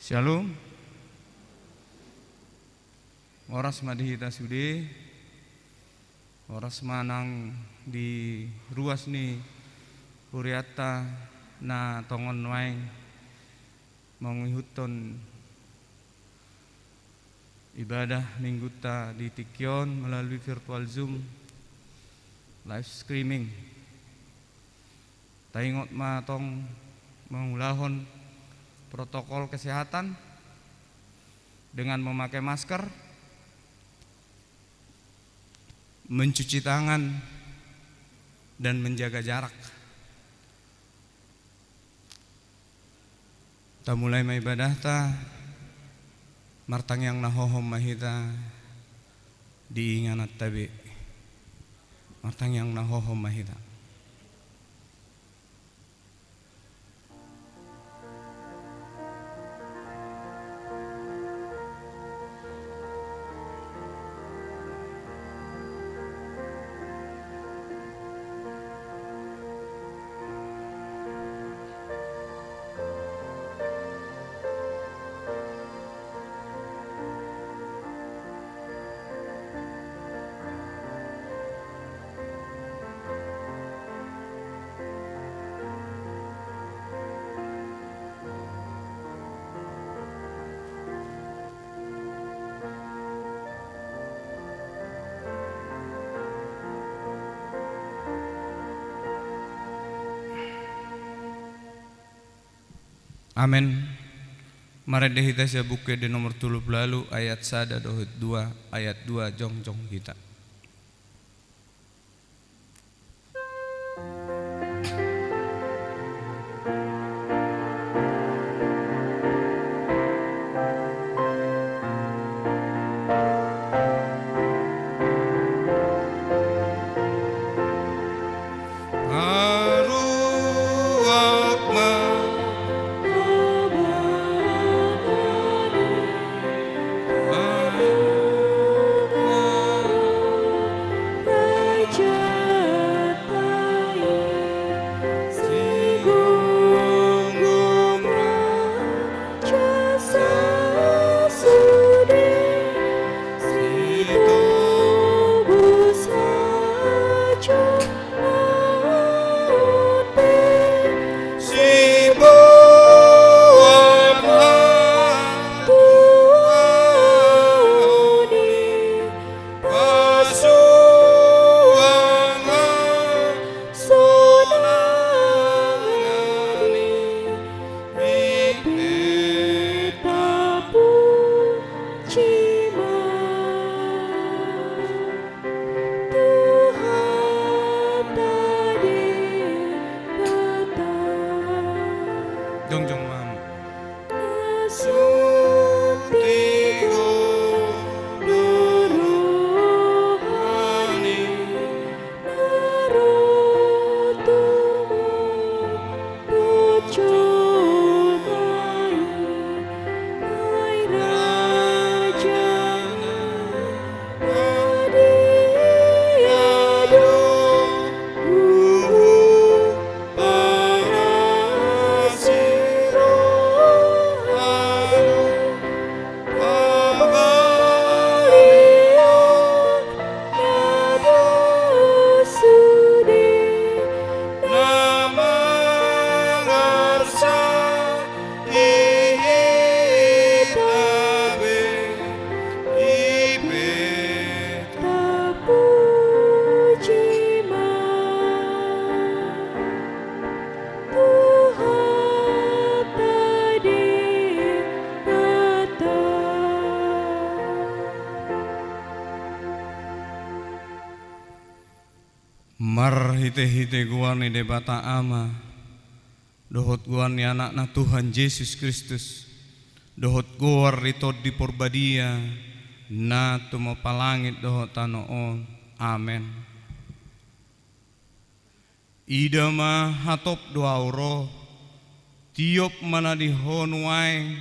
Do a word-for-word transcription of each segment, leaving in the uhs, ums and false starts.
Shalom. Horas ma di hita sude. Horas ma nang di ruas ni hurianta na tongon nuaeng mangihuthon ibadah Minggunta di tingki on melalui virtual Zoom live streaming. Taingot ma tong mangulahon protokol kesehatan dengan memakai masker, mencuci tangan, dan menjaga jarak. Tamulai ma ibadahta, martangiang na hohom ma hita di ingananta be. Martangiang na hohom ma hita. Amen. Marende hita sian Buku Ende nomor tolu pulu ualu, ayat sada dohot dua, ayat dua, jongjong hita. Jongjong ma. Marhitehite goar ni Debata Ama, dohot goar ni Anakna Tuhan Jesus Kristus, dohot goar ni Tondi Porbadia, na tumompa langit dohot tano on. Amen. Ida ma hatop do ahu ro, tiop ma na di ho nuaeng,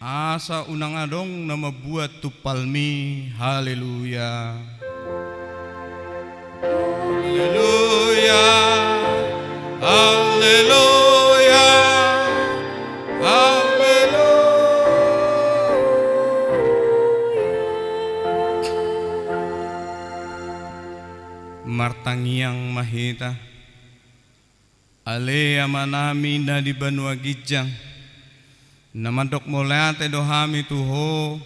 asa unang adong na mambuat tumpalmi. Haleluya. Haleluya. Haleluya. Haleluya. Tangiang ma hita. Ale Amanami na di banua ginjang, na mandok mauliate do hami tu Ho,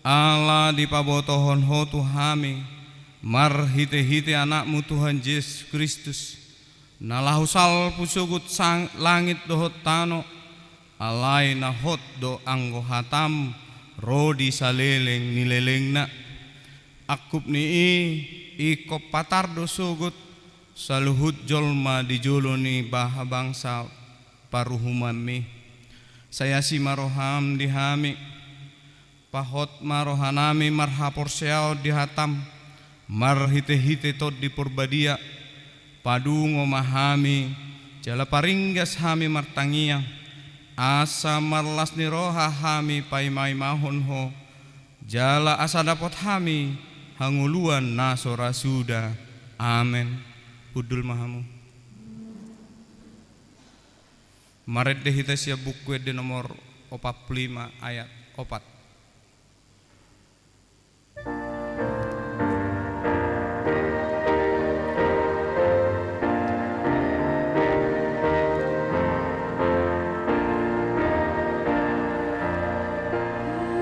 ala dipabotohon Ho tu hami marhitehite Anakmu Tuhan Jesus Kristus, na laho salpu sogot sang-, langit dohot tano, alai na hot do anggo hataM ro di saleleng ni lelengna. Angkup ni i, ingkon patar do sogot saluhut jolma di jolo ni baha bangsa paruhumanMi. Sai asi ma rohaM di hami. Pahot ma rohanami marhaporseaon di hataM, marhitehite Tondi Porbadia. Padungo ma hami, jala paringgas hami martangiang, asa marlas ni roha hami paimaimahon Ho, jala asa dapot hami hangoluan na so ra suda. Amen. Hundul ma hamu. Marende hita sian Buku Ende nomor opat pulu lima ayat opat.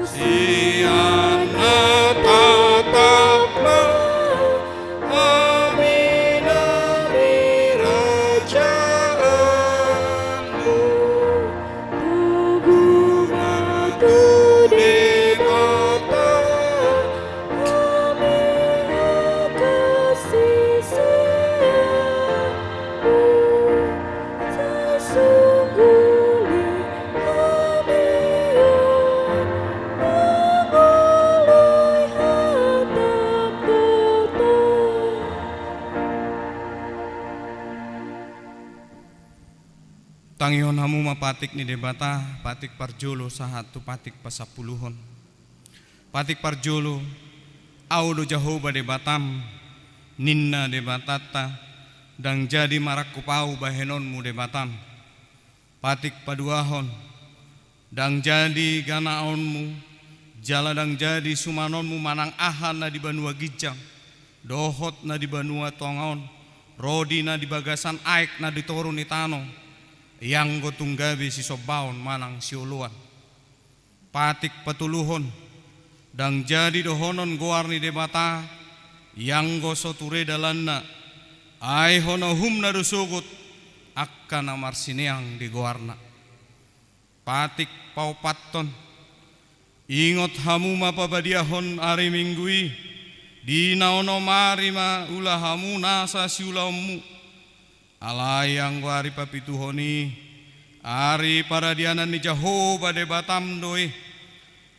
Sian na tatap ma hami na di rajaanMu. Togu ma tu Debata hami angka siseanMu. Sasungguhna hami on mangoloi hataM toto. Tangihon hamu ma patik ni Debata, patik parjolo sahat tu patik pasampuluhon. Patik parjolo, Ahu do Jahowa Debatam, ninna Debatanta, ndang jadi marangkup Ahu bahenonmu Debatam. Patik paduahon, ndang jadi ganaonmu, jala ndang jadi sumanonmu manang aha na di banua ginjang, dohot na di banua tonga on, ro di na di bagasan aek na di toru ni tano, ianggo tung gabe sisombaon manang sioloan. Patik patoluhon, ndang jadi dohonon goar ni Debata, ianggo so ture dalanna, ai hona uhumna do sogot, angka na marsineang di goarna. Patik paopathon, ingot hamu ma pabadiahon ari Minggu i, di na onom ari ma ula hamu nasa siulaonmu. Alai anggo ari papituhon i, ari paradianan ni Jahowa Debatam do i,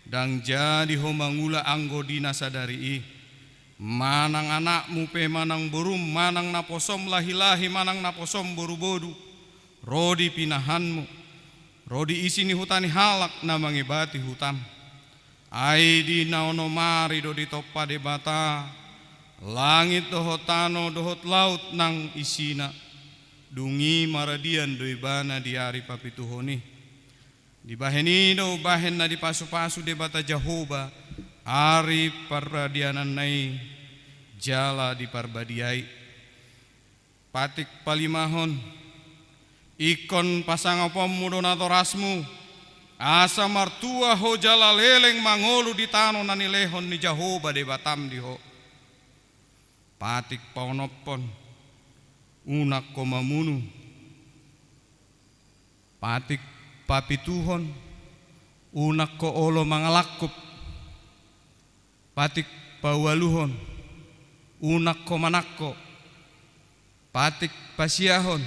ndang jadi ho mangula anggo di na sadari i. Manang anakmu pe, manang borum, manang naposom lahilahi, manang naposom boruboru, ro di pinahanmu, ro di isi ni huta ni halak na mangebati hutam. Ai di na onom ari do ditompa Debata langit dohot tano dohot laut nang isina. Dung i maradian do ibana di ari papituhon i. Dibahen i do umbahen na dipasupasu Debata Jahowa ari paradiananna i, jala diparbadiai. Patik palimahon, ingkon pasangaponmu do natorasmu, asa martua ho jala leleng mangolu di tano na nilehon ni Jahowa Debatam di ho. Patik paonomhon, unang ho mamunu. Patik papituhon, unang ho olo mangalangkup. Patik paualuhon, unang ho manangko. Patik pasiahon,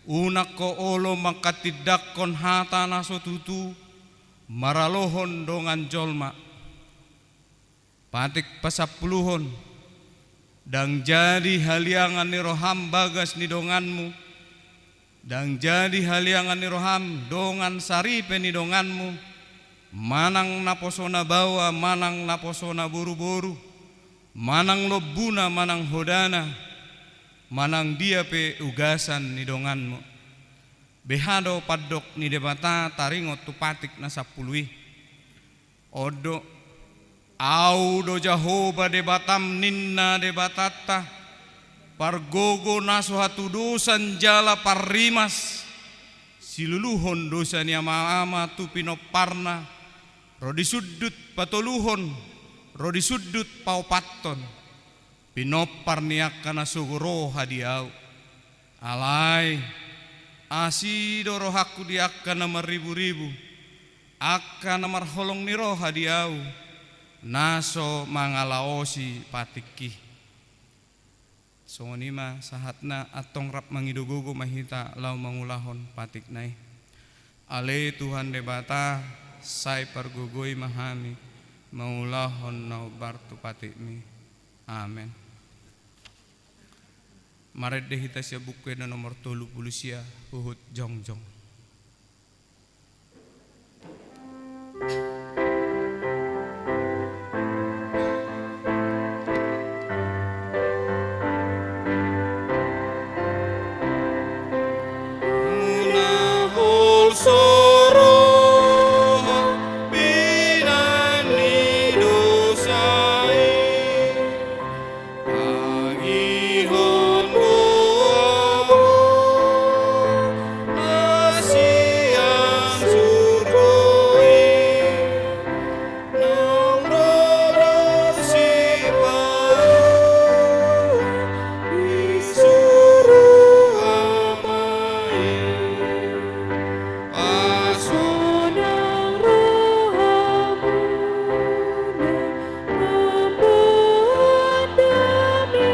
unang ho olo manghatindanghon hata na so tutu maralohon dongan jolma. Patik pasampuluhon, ndang jadi haliangan ni roham bagas ni donganmu, ndang jadi haliangan ni roham dongan saripe ni donganmu, manang naposona baoa, manang naposona boruboru, manang lombuna, manang hodana, manang dia pe ugasan ni donganmu. Beha do pandok ni Debata taringot tu patik na sampulu i? On do, Ahu do Jahowa Debatam, ninna Debatanta, pargogo na so hatudosan jala parrimas, siluluhon dosa ni ama-ama tu pinomparna, ro di sundut patoluhon, ro di sundut paopathon, pinompar ni angka na sogo roha di ahu. Alai, asi do rohangku di angka na marriburibu, angka na marholong ni roha di ahu, na so mangalaosi patikki. Songon i ma sahatna, antong rap mangido gogo ma hita laho mangulahon patikna i. Ale Tuhan Debata, sai pargogoi ma hami mangulahon na hombar tu patikmi. Amen. Marende hita sian Buku Ende nomor tolu pulu sia, huhut jongjong. Tangihon goar na sian surgo i, naung ro do siparoon di suru Ama i. Pasonang rohamuna mamboan dame.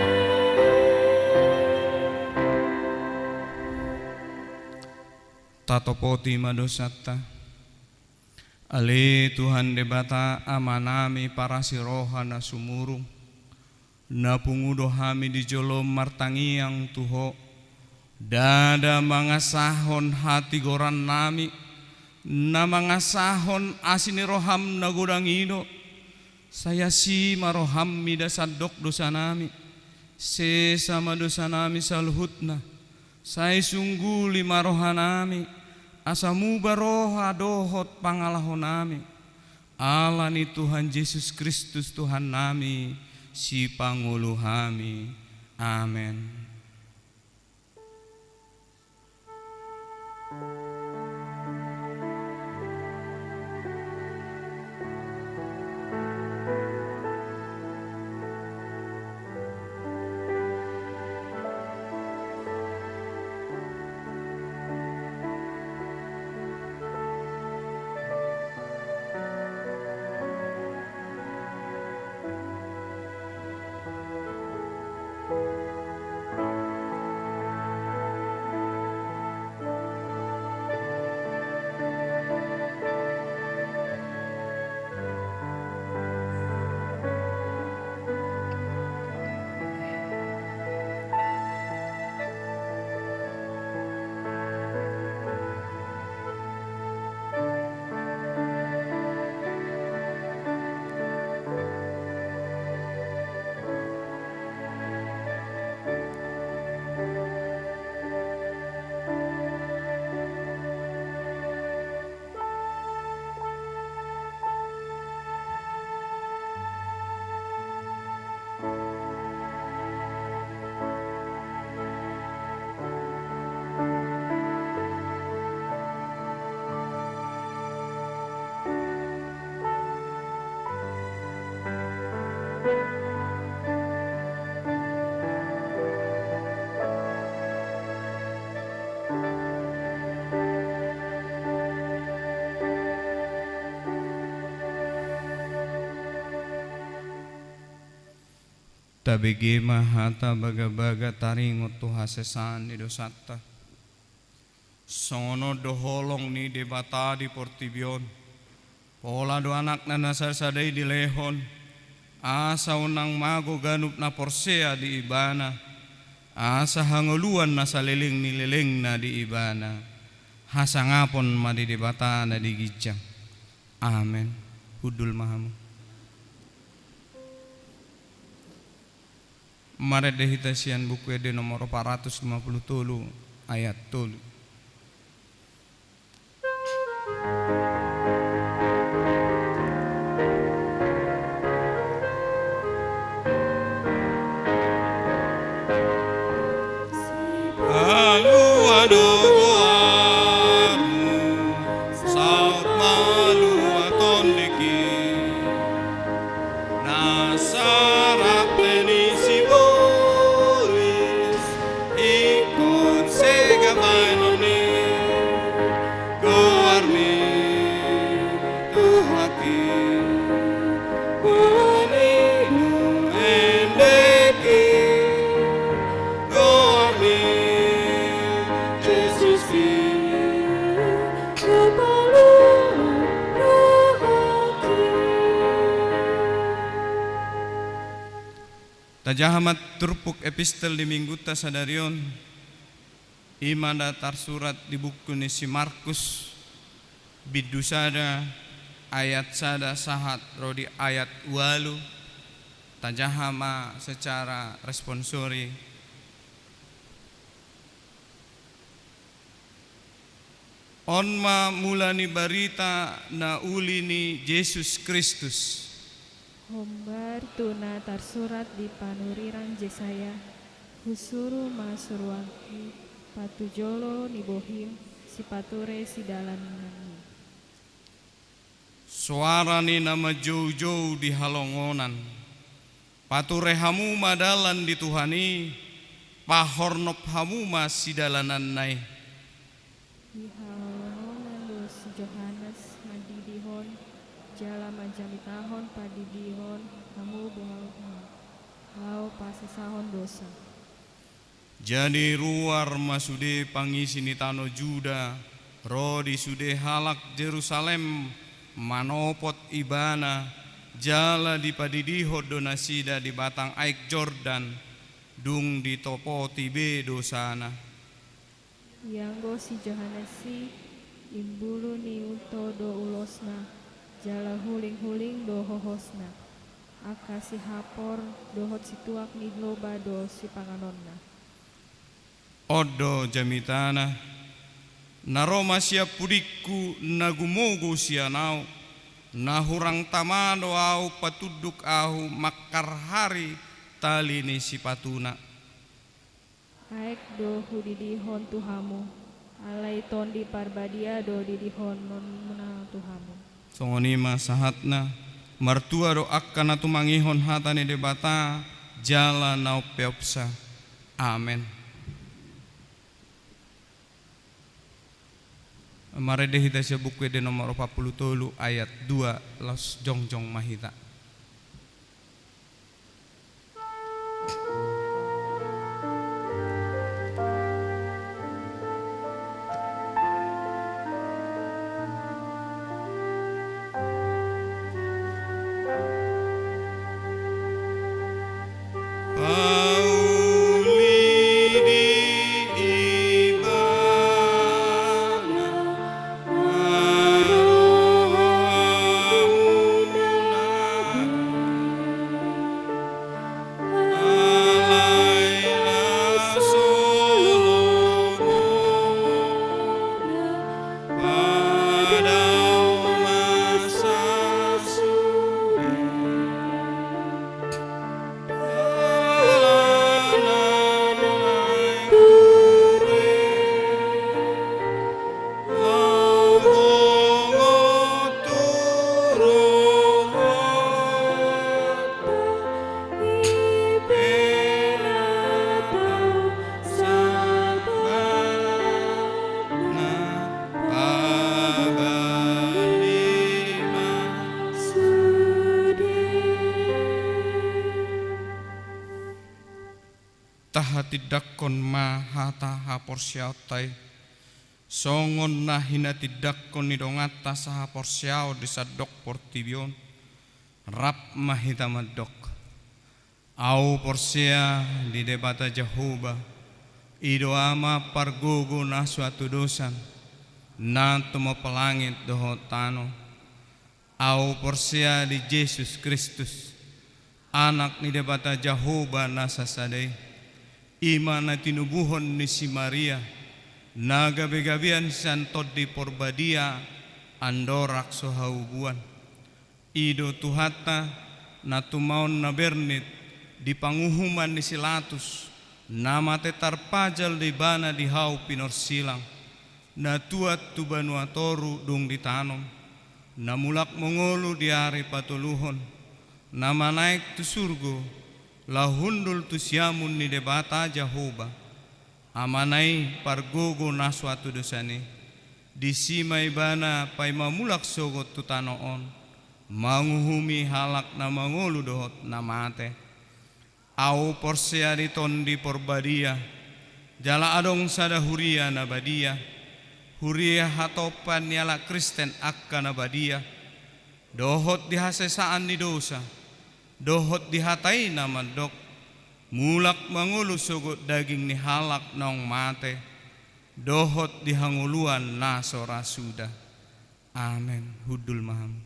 Tatopoti ma dosanta. Ale Tuhan Debata, Amanami parasi roha na sumurung, na pungu do hami di jolom martangiang tu Ho. Ndada mangasahon hatigorannami, na mangasahon asi ni roham na godang i do. Sai asi ma roham mida sandok dosanami. Sesa ma dosanami saluhutna. Sai sungguli ma rohanami, asa muba roha dohot pangalahonami. Ala ni Tuhan Jesus Kristus Tuhannami, Sipangolu hami. Amen. Tabege ma hata bagabaga taringot tu hasesaan ni dosanta. Songon on do holong ni Debata di portibi on. Pola do Anakna na sasada i dilehon, asa unang mago ganup na porsea di Ibana, asa hangoluan na saleleng ni lelengna di Ibana. Hasangapon ma di Debata na di ginjang. Amen. Hundul ma hamu. Marende hita sian Buku Ende nomor opat ratus lima puluh tolu, ayat tolu. do goarmu, saut malua tondiki. Na sarap ni sibolis, ingkon sega baenon ni goarmi Tuhanki. Goarmi endeki, goarmi Jesuski. Tajaha ma turpuk epistel di minggunta sadari on, i ma na tarsurat di buku ni si Markus, bindu sada, ayat sada sahat ro di ayat ualu. Tajaha ma secara responsori. On ma mula ni barita na uli ni Jesus Kristus. Hombar tu na tarsurat di panurirang Jesaya: Husuru ma suruanki, patujolo ni bohim, sipature sidalananmi. Soara ni na manjoujou di halongonan. Pature hamu ma dalan di Tuhan i, pahornop hamu ma sidalananna i. Di halongonan do si Johannes mandidihon, jala manjamitahon pandidihon hamu boha-, laho pasesahon dosa. Jadi ruar ma sude pangisi ni tano Juda ro di sude halak Jerusalem manopot Ibana, jala dipadidihon do nasida di batang aek Jordan, dung ditopoti be dosana. Ianggo si Johannes i, imbulu ni unto do ulosna, jala huling-huling do hohosna, angka sihapor dohot situak ni loba do sipanganonna. On do jamitana: Na ro ma sian pudingku na gumogo sian ahu, na hurang tama do ahu patunduk ahu mangkarhari tali ni sipatuna. Aek do hudidihon tu hamu, alai Tondi Parbadia do didihononmuna tu hamu. Songon i ma sahatna. Martua do angka na tumangihon hata ni Debata jala na umpeopsa. Amen. Marende hita sian Buku Ende nomor opat pulu tolu ayat dua, laos jongjong ma hita. Tahatindangkon ma hata haporseaonta i, songon na hinatindangkon ni donganta sahaporseaon di sandok portibi on. Rap ma hita mandok. Ahu porsea di Debata Jahowa, i do Ama pargogo na so hatudosan, na tumompa langit dohot tano. Ahu porsea di Jesus Kristus, Anak ni Debata Jahowa na sasada i, i ma na tinubuhon ni si Maria, na gabegabean sian Tondi Porbadia, andorang so haubuan. I do Tuhanta, na tumaon na bernit di panguhuman ni si Latus, Na mate tarpajal do ibana di hau pinorsilang, na tuat tu banua toru dung ditanom, na mulak mangolu di ari patoluhon, na manaek tu surgo, laho hundul tu siamun ni Debata Jahowa, Amana i pargogo na so atudosan i. Disi ma ibana paima mulak sogot tu tano on, manguhumi halak na mangolu dohot na mate. Ahu porsea di Tondi Porbadia, jala adong sada huria na badia, huria hatompa ni halak Kristen angka na badia, dohot di hasesaan ni dosa, dohot di hata i na mandok, mulak mangolu sogot daging ni halak naung mate, dohot di hangoluan na so ra suda. Amen. Hundul ma hamu.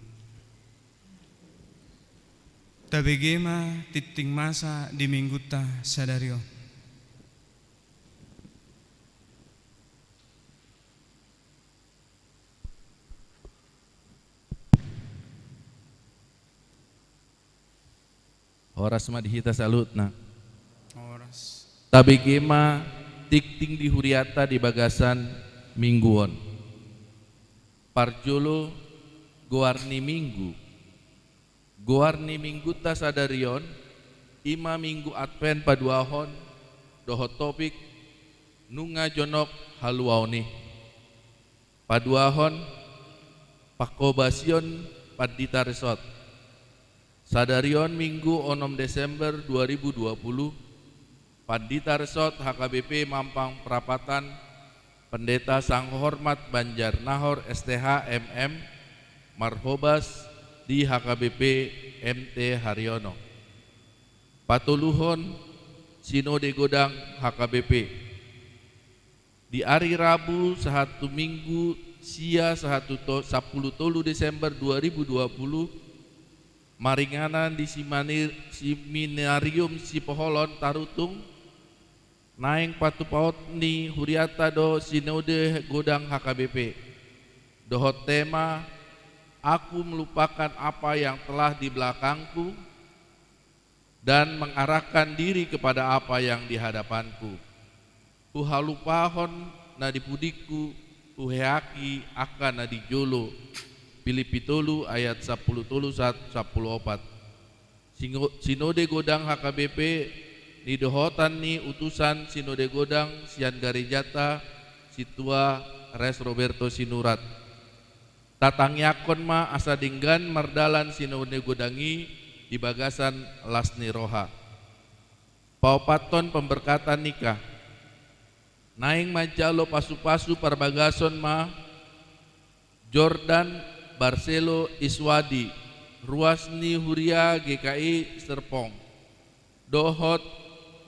Tabege ma tingting masa di minggunta sadari on. Horas ma di hita saluhutna. Horas. Tabege ma tingting di hurianta di bagasan minggu on. Parjolo, goar ni minggu. Goar ni minggunta sadari on, i ma minggu Advent paduahon, dohot topik, nunga jonok haluaon i. Paduahon, pangkobasion pandita resort. Sadari on minggu onom Desember dua ribu dua puluh, pandita resort H K B P Mampang Prapatan, Pendeta Sanghormat Banjar Nahor S T H M M, marhobas di H K B P M T Haryono. Patoluhon, Sinode Godang H K B P. Di ari Rabu sahat tu Minggu sia sahat tu to-, sampulu tolu Desember dua ribu dua puluh, maringanan di simani-, seminarium Sipoholon Tarutung, naeng patupaon ni hurianta do Sinode Godang H K B P. Dohot tema, Aku melupakan apa yang telah di belakangku, dan mengarahkan diri kepada apa yang di hadapanku. Huhalupahon na di pudingku, huheheaki angka na di jolo. Pilippi tolu ayat sampulu tolu sahat sampulu opat. Singo-, Sinode Godang H K B P, nidohotan ni utusan Sinode Godang sian garejanta, Sintua Res Roberto Sinurat. Tatangiangkon ma asa denggan mardalan Sinode Godang i di bagasan las ni roha. Paopathon pemberkatan nikah. Naeng manjalo pasupasu parbagason ma Jordan Barcelo Iswadi, ruas ni huria G K I Serpong. Dohot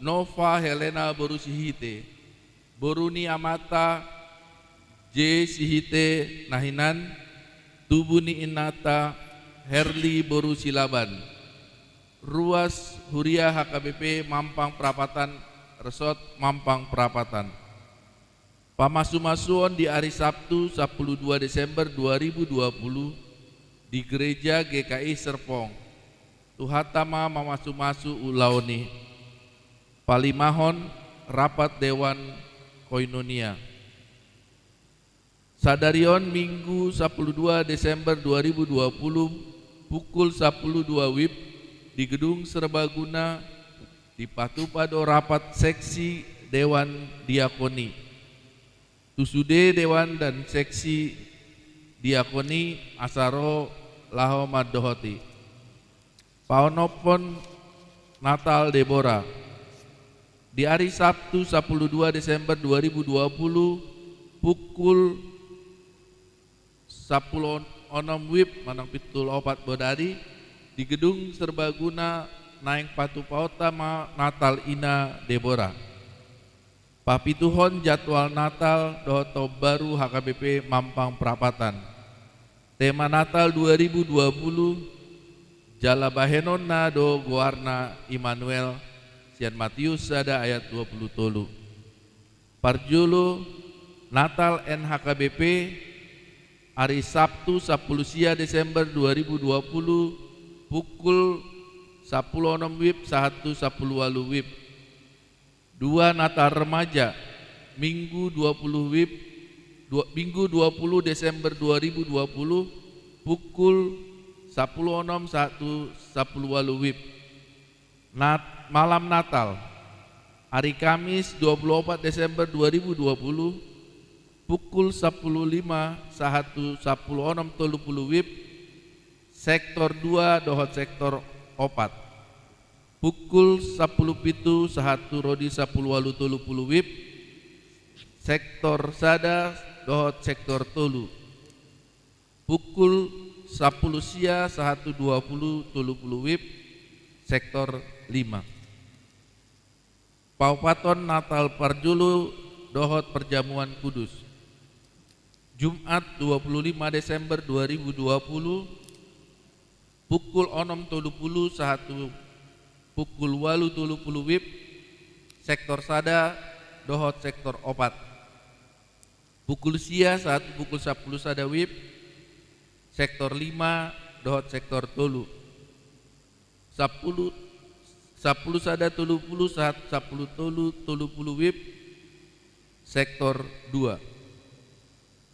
Nova Helena boru Sihite, boru ni amanta J Sihite na hinan, tubu ni inanta Herli boru Silaban. Ruas huria H K B P Mampang Prapatan, resort Mampang Prapatan. Pamasumasuon di ari Sabtu sampulu dua Desember dua ribu dua puluh di Gereja G K I Serpong. Tuhanta ma mamasumasu ulaon i. Palimahon, rapat Dewan Koinonia. Sadari on Minggu sampulu dua Desember dua ribu dua puluh, pukul sampulu dua wib, di Gedung Serbaguna, dipatupa do rapat seksi Dewan Diakoni. Tu sude dewan dan seksi diakoni asa ro laho mandohoti. Paonomhon Natal Debora. Di ari Sabtu sampulu dua Desember dua ribu dua puluh, pukul sampulu onom wib manang pitu opat bodari, di Gedung Serbaguna naeng patupaonta ma Natal Ina Debora. Papituhon jadwal Natal dohot Taon Baru H K B P Mampang Prapatan. Tema Natal dua ribu dua puluh, jala bahenonna do goarna Immanuel, sian Matius sada ayat dua puluh tolu. Parjolo, Natal N H K B P, ari Sabtu sampulu sia Desember dua ribu dua puluh, pukul sampulu onom wib sahat tu sampulu ualu wib. Dua, Natal Remaja, Minggu dua puluh WIB, dua, Minggu dua puluh Desember dua ribu dua puluh, pukul sampulu onom sahat tu sampulu ualu WIB. Nat-, Malam Natal, hari Kamis dua puluh opat Desember dua ribu dua puluh, pukul sampulu lima sahat tu sampulu onom tolu puluh WIB, sektor dua dohot sektor opat. Pukul sampulu pitu sahat tu ro di sampulu ualu tolu puluh WIB, sektor sada dohot sektor tolu. Pukul sampulu sia sahat tu dua puluh tolu puluh WIB, sektor lima. Paopathon Natal parjolo dohot parjamuan kudus. Jumat dua puluh lima Desember dua ribu dua puluh, pukul onom tolu puluh sahat tu pukul ualu tolu puluh WIB, sektor sada dohot sektor opat. Pukul sia sahat tu pukul sampulu sada WIB, sektor lima dohot sektor tolu. Sampulu, sampulu sada tolu puluh sahat sampulu tolu tolu puluh WIB, sektor dua.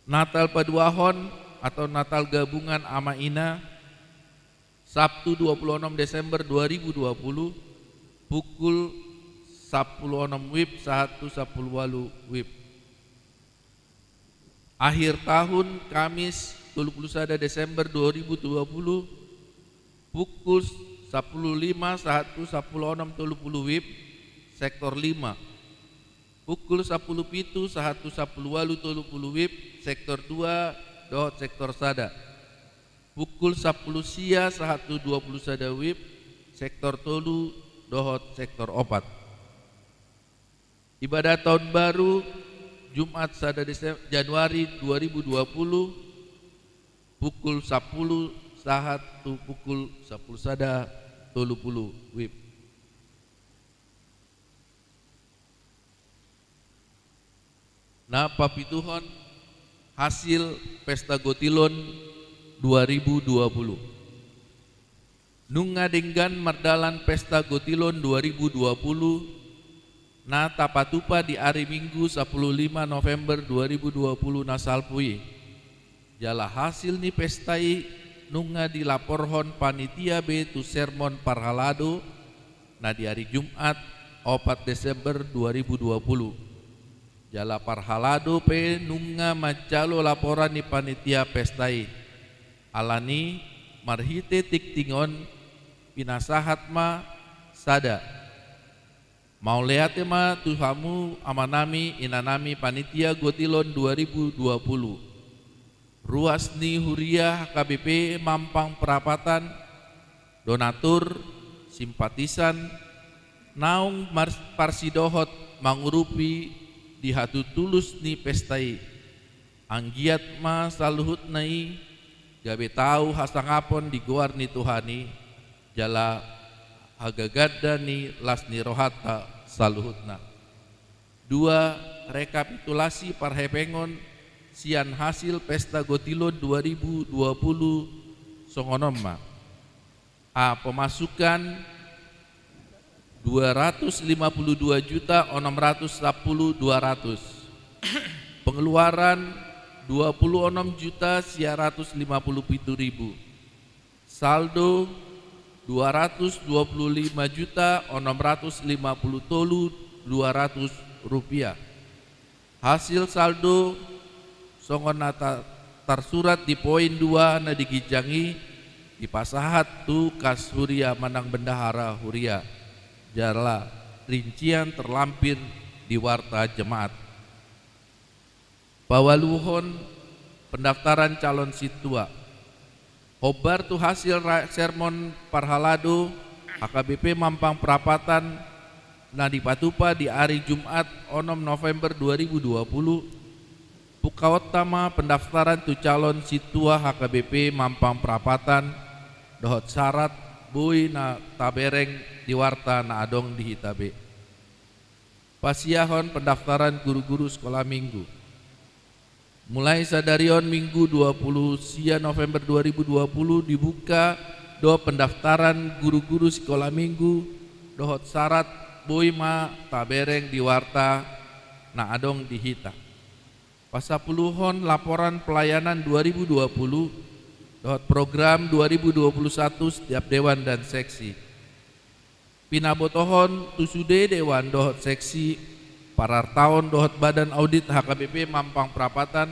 Natal paduahon atau Natal gabungan ama ina, Sabtu dua puluh onom Desember dua ribu dua puluh, pukul sampulu onom WIB sahat tu sampulu ualu WIB. Akhir tahun, Kamis tolu puluh sada Desember dua ribu dua puluh, pukul sampulu lima sahat tu sampulu onom tolu puluh WIB, sektor lima. Pukul sampulu pitu sahat tu sampulu ualu tolu puluh WIB, sektor dua dohot sektor sada. Pukul sampulu sia sahat tu dua puluh sada WIB, sektor tolu dohot sektor opat. Ibadah Tahun Baru, Jumat sada Desem-, Januari dua ribu dua puluh, pukul sampulu sahat tu pukul sampulu sada tolu puluh WIB. Na papituhon, hasil Pesta Gotilon dua ribu dua puluh. Nunga denggan mardalan Pesta Gotilon dua ribu dua puluh, na tapatupa di ari Minggu sampulu lima November dua ribu dua puluh na salpu i. Jala hasil ni pesta i nunga dilaporhon panitia be tu sermon parhalado, na di ari Jumat, opat Desember dua ribu dua puluh. Jala parhalado pe nunga manjalo laporan ni panitia pesta i. Alani, marhite tingting on, pinasahat ma sada. Mauliate ma tu hamu amanami, inanami, panitia Gotilon dua ribu dua puluh. Ruas ni huria H K B P Mampang Prapatan, donatur, simpatisan, naung mar-, parsidohot mangurupi di hatutulus ni pesta i. Anggiat ma saluhutna i gabe tau hasangapon di goar ni Tuhan i, jala hagagadon ni las ni rohanta saluhutna. Dua, rekapitulasi parhepengon sian hasil Pesta Gotilon dua ribu dua puluh songon on ma. A, pemasukan dua ratus lima puluh dua juta enam ratus sepuluh dua ratus. Pengeluaran dua puluh enam juta sia ratus lima puluh pitu ribu. Saldo dua ratus dua puluh lima juta enam ratus lima puluh tolu dua ratus rupiah. Hasil saldo songon na ta-, tarsurat di poin dua na di ginjang i, dipasahat tu kas huria manang bendahara huria, jala rincian terlampir di warta jemaat. Paualuhon, pendaftaran calon sintua. Hombar tu hasil ra-, sermon parhalado H K B P Mampang Prapatan na dipatupa di ari Jumat, onom November dua ribu dua puluh, pungkaonta ma pendaftaran tu calon sintua H K B P Mampang Prapatan dohot syarat boi na tabereng di warta na adong di hita be. Pasiahon pendaftaran guru-guru sekolah minggu. Mulai sadari on, Minggu dua puluh sia November dua ribu dua puluh, dibuka do pendaftaran guru-guru sekolah minggu dohot syarat boi ma tabereng di warta na adong di hita. Pasapuluhon laporan pelayanan dua ribu dua puluh dohot program dua ribu dua puluh satu setiap dewan dan seksi. Pinabotohon tu sude dewan dohot seksi, parartaon dohot badan audit H K B P Mampang Prapatan,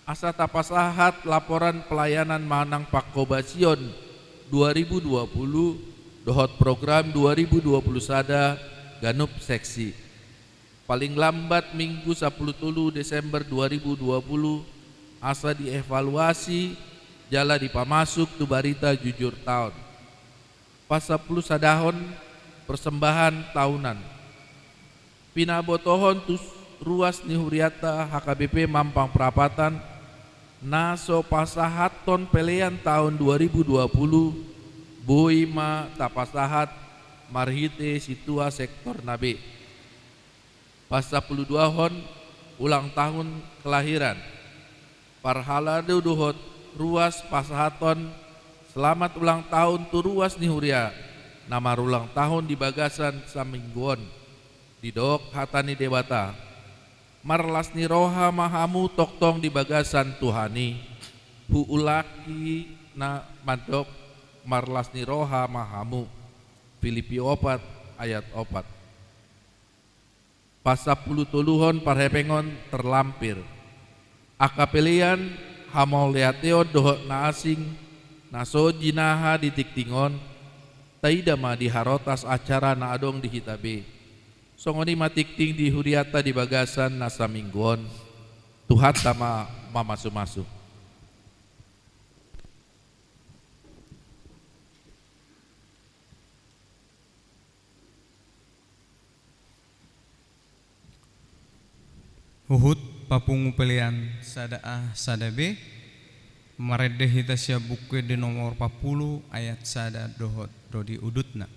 asa tapasahat laporan pelayanan manang pangkobasion dua ribu dua puluh dohot program dua ribu dua puluh sada ganup seksi. Paling lambat Minggu sapuluh tolu Desember dua ribu dua puluh, asa dievaluasi jala dipamasuk tu barita jujur taon. Pasapuluh sadahon persembahan tahunan. Pinabotohon tu ruas ni hurianta H K B P Mampang Prapatan, na so pasahathon pelean taon dua ribu dua puluh, boi ma tapasahat marhite sintua sektorna be. Pasapuluh duahon ulang tahun kelahiran. Parhalado dohot ruas pasahathon selamat ulang tahun tu ruas ni huria na marulang tahun di bagasan saminggu on. Didok hata ni Debata: Marlas ni roha ma hamu tongtong di bagasan Tuhan i. Huulangi na mandok: Marlas ni roha ma hamu. Filipi opat ayat opat. Pasapuluh toluhon parhepengon terlampir. Angka pelean, hamauliateon dohot na asing, na so jinaha di tingting on, taida ma di harotas acara na adong di hita be. Songon i ma tingting di hurianta di bagasan na saminggu on. Tuhanta ma mamasumasu. Huhut papungu pelean sada A sada B, marende hita sian Buku Ende nomor pampulu ayat sada dohot ro di udutna.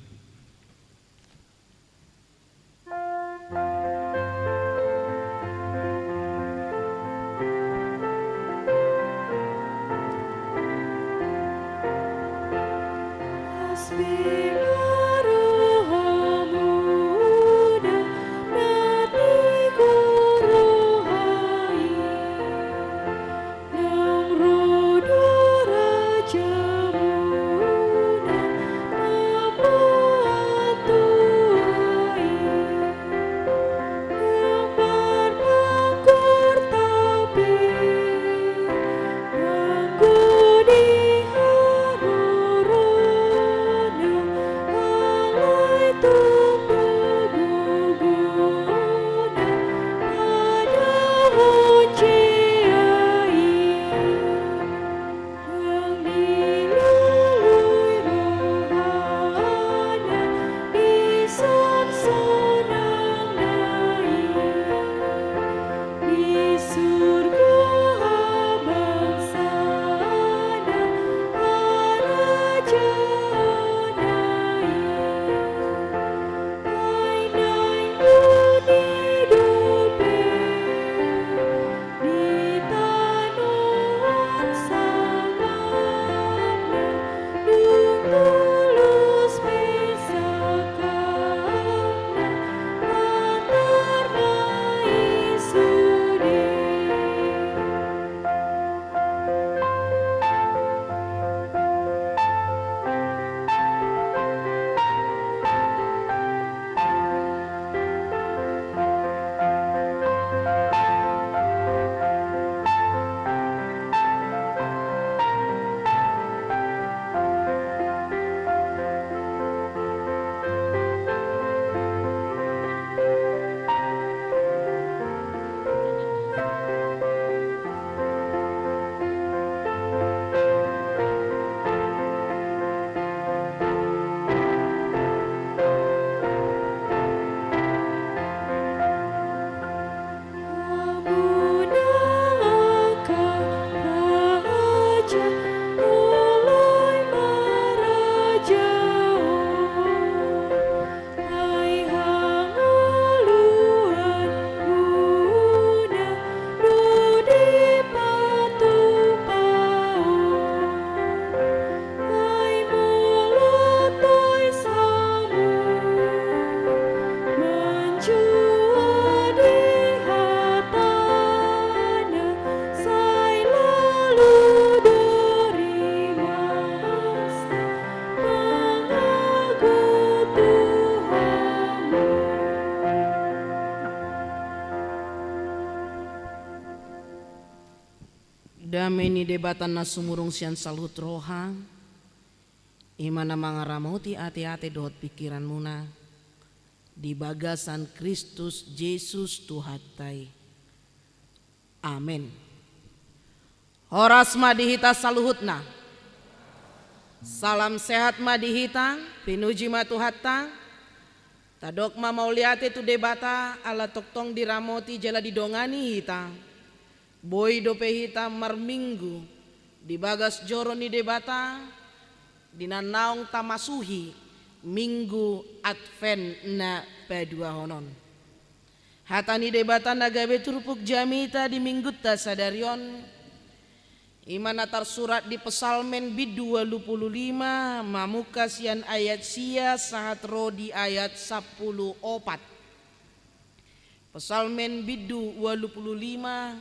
Dame ni Debata na sumurung sian saluhut roha, i ma na mangaramoti ateate dohot pingkiranmuna di bagasan Kristus Jesus Tuhanta i. Amen. Horas ma di hita saluhutna. Salam sehat ma di hita, pinuji ma Tuhanta. Tadok ma mauliate tu Debata, ala tongtong diramoti jala didongani hita. Boi dope hita marminggu di bagas joro ni Debata, di na naung tamasuhi Minggu Advent na paduahon on. Hata ni Debata na gabe turpuk jamita di minggunta sadari on, i ma na tarsurat di Psalmen bindu ualu pulu lima, mamungka sian ayat sia sahat ro di ayat sampulu opat. Psalmen bindu ualu pulu lima,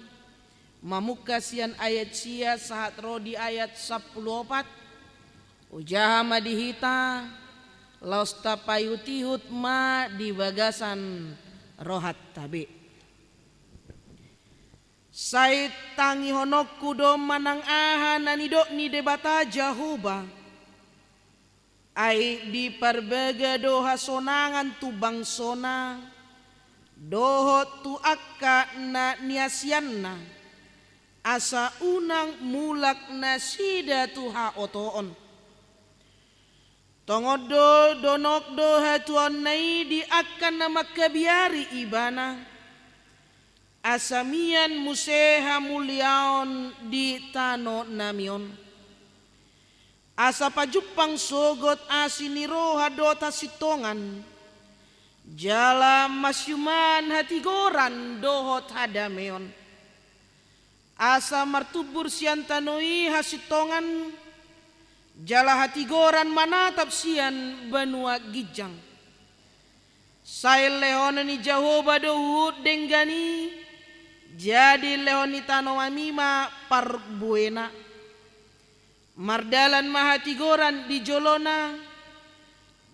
mamungka sian ayat sia sahat ro di ayat sampulu opat. Hujaha ma di hita, laos tapaihutihut ma di bagasan rohanta be. Sai tangihononku do manang aha na nidok ni Debata Jahowa. Ai diparbaga do hasonangan tu bangsona, dohot tu angka na niasianna, asa unang mulak nasida tu haotoon. Tongon do, donok do hatuaonna i di angka na mangkabiari ibana, asa mian muse hamuliaon di tano nami on. Asa pajumpang sogot asi ni roha dohot hasintongan, jala masiuman hatigoran dohot hadameon. Asa martumbur sian tano i hasintongan, jala hatigoran manatap sian banua ginjang. Sai lehonon ni Jahowa do huhut denggan i, jadi lehon ni tano nami ma parbuena. Mardalan ma hatigoran di jolona,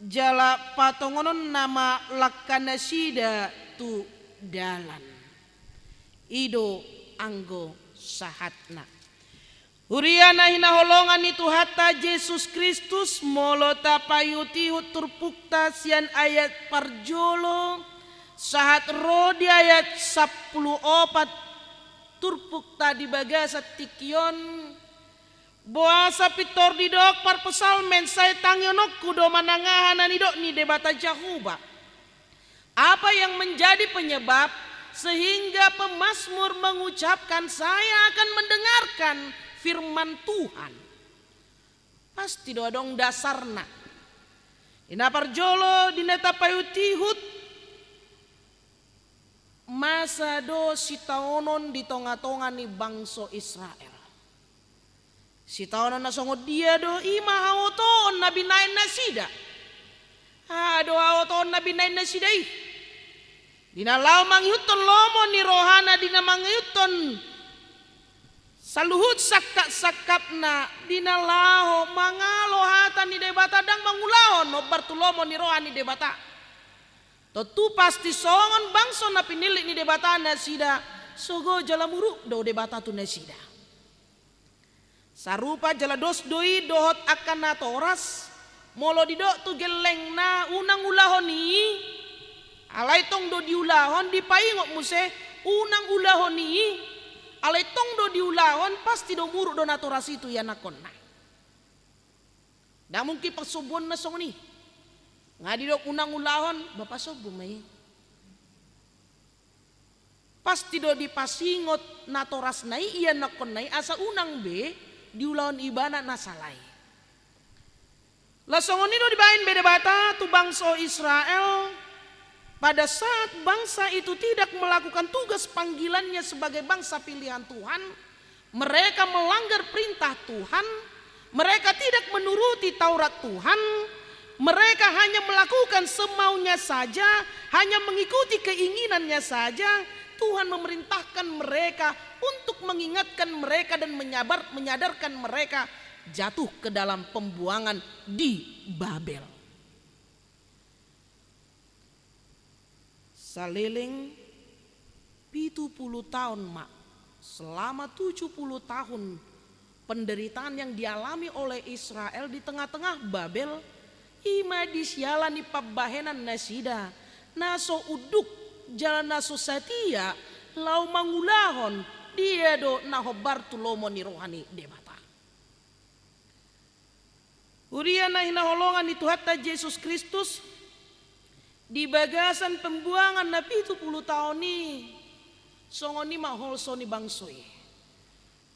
jala patongononna ma langkanasida tu dalan. I do anggo sahatna. Huria na hinaholongan ni Tuhanta Jesus Kristus, molo tapaihutihut turpukta sian ayat parjolo sahat ro di ayat sampulu opat, turpukta di bagasan tingki on, boasa pintor didok parpsalmen, sai tangihononku do manang aha na nidok ni Debata Jahowa. Apa yang menjadi penyebab sehingga pemazmur mengucapkan, "Saya akan mendengarkan firman Tuhan"? Pasti do adong dasarna. Di na parjolo, di na tapaihutihut, masa do sitaonon di tongatonga ni bangso Israel. Sitaonon na songon dia do? I ma haotoon na binahen nasida. Aha do haotoon na binahen nasida i? Di na laho mangihuthon lomo ni rohana, di na mangihuthon saluhut sangkapsangkapna, di na laho mangalo hata ni Debata, ndang mangulahon hombar tu lomo ni roha ni Debata. Tontu pasti songon bangso na pinillit ni Debata nasida, sogo jala muruk do Debata tu nasida. Sarupa jala dos do i dohot angka natoras, molo didok tu gellengna unang ulahon i, alai tong do diulahon, dipaingot muse, unang ulahon i, alai tong do diulahon, pasti do muruk do natoras i tu ianakhonna. Ndang mungkin pasombuonna songon i. Nga didok unang ulahon, ba pasombu ma i. Pasti do dipasingot natorasna i, ianakhonna i, asa unang be diulahon ibana na sala i. Laos songon i do dibaen be Debata tu bangso Israel, pada saat bangsa itu tidak melakukan tugas panggilannya sebagai bangsa pilihan Tuhan, mereka melanggar perintah Tuhan, mereka tidak menuruti Taurat Tuhan, mereka hanya melakukan semaunya saja, hanya mengikuti keinginannya saja. Tuhan memerintahkan mereka untuk mengingatkan mereka dan menyabar, menyadarkan mereka jatuh ke dalam pembuangan di Babel. Saleleng pitu pulu taon ma Selama tujuh puluh tahun penderitaan yang dialami oleh Israel di tengah-tengah Babel, i ma di siala ni pambahenan nasida na so unduk jala na so satia laho mangulahon dia do na hombar tu lomo ni roha ni Debata. Huria na hinaholongan ni Tuhanta Jesus Kristus, di bagasan pembuangan na pitu puluh taon i, songon i ma holso ni bangso i.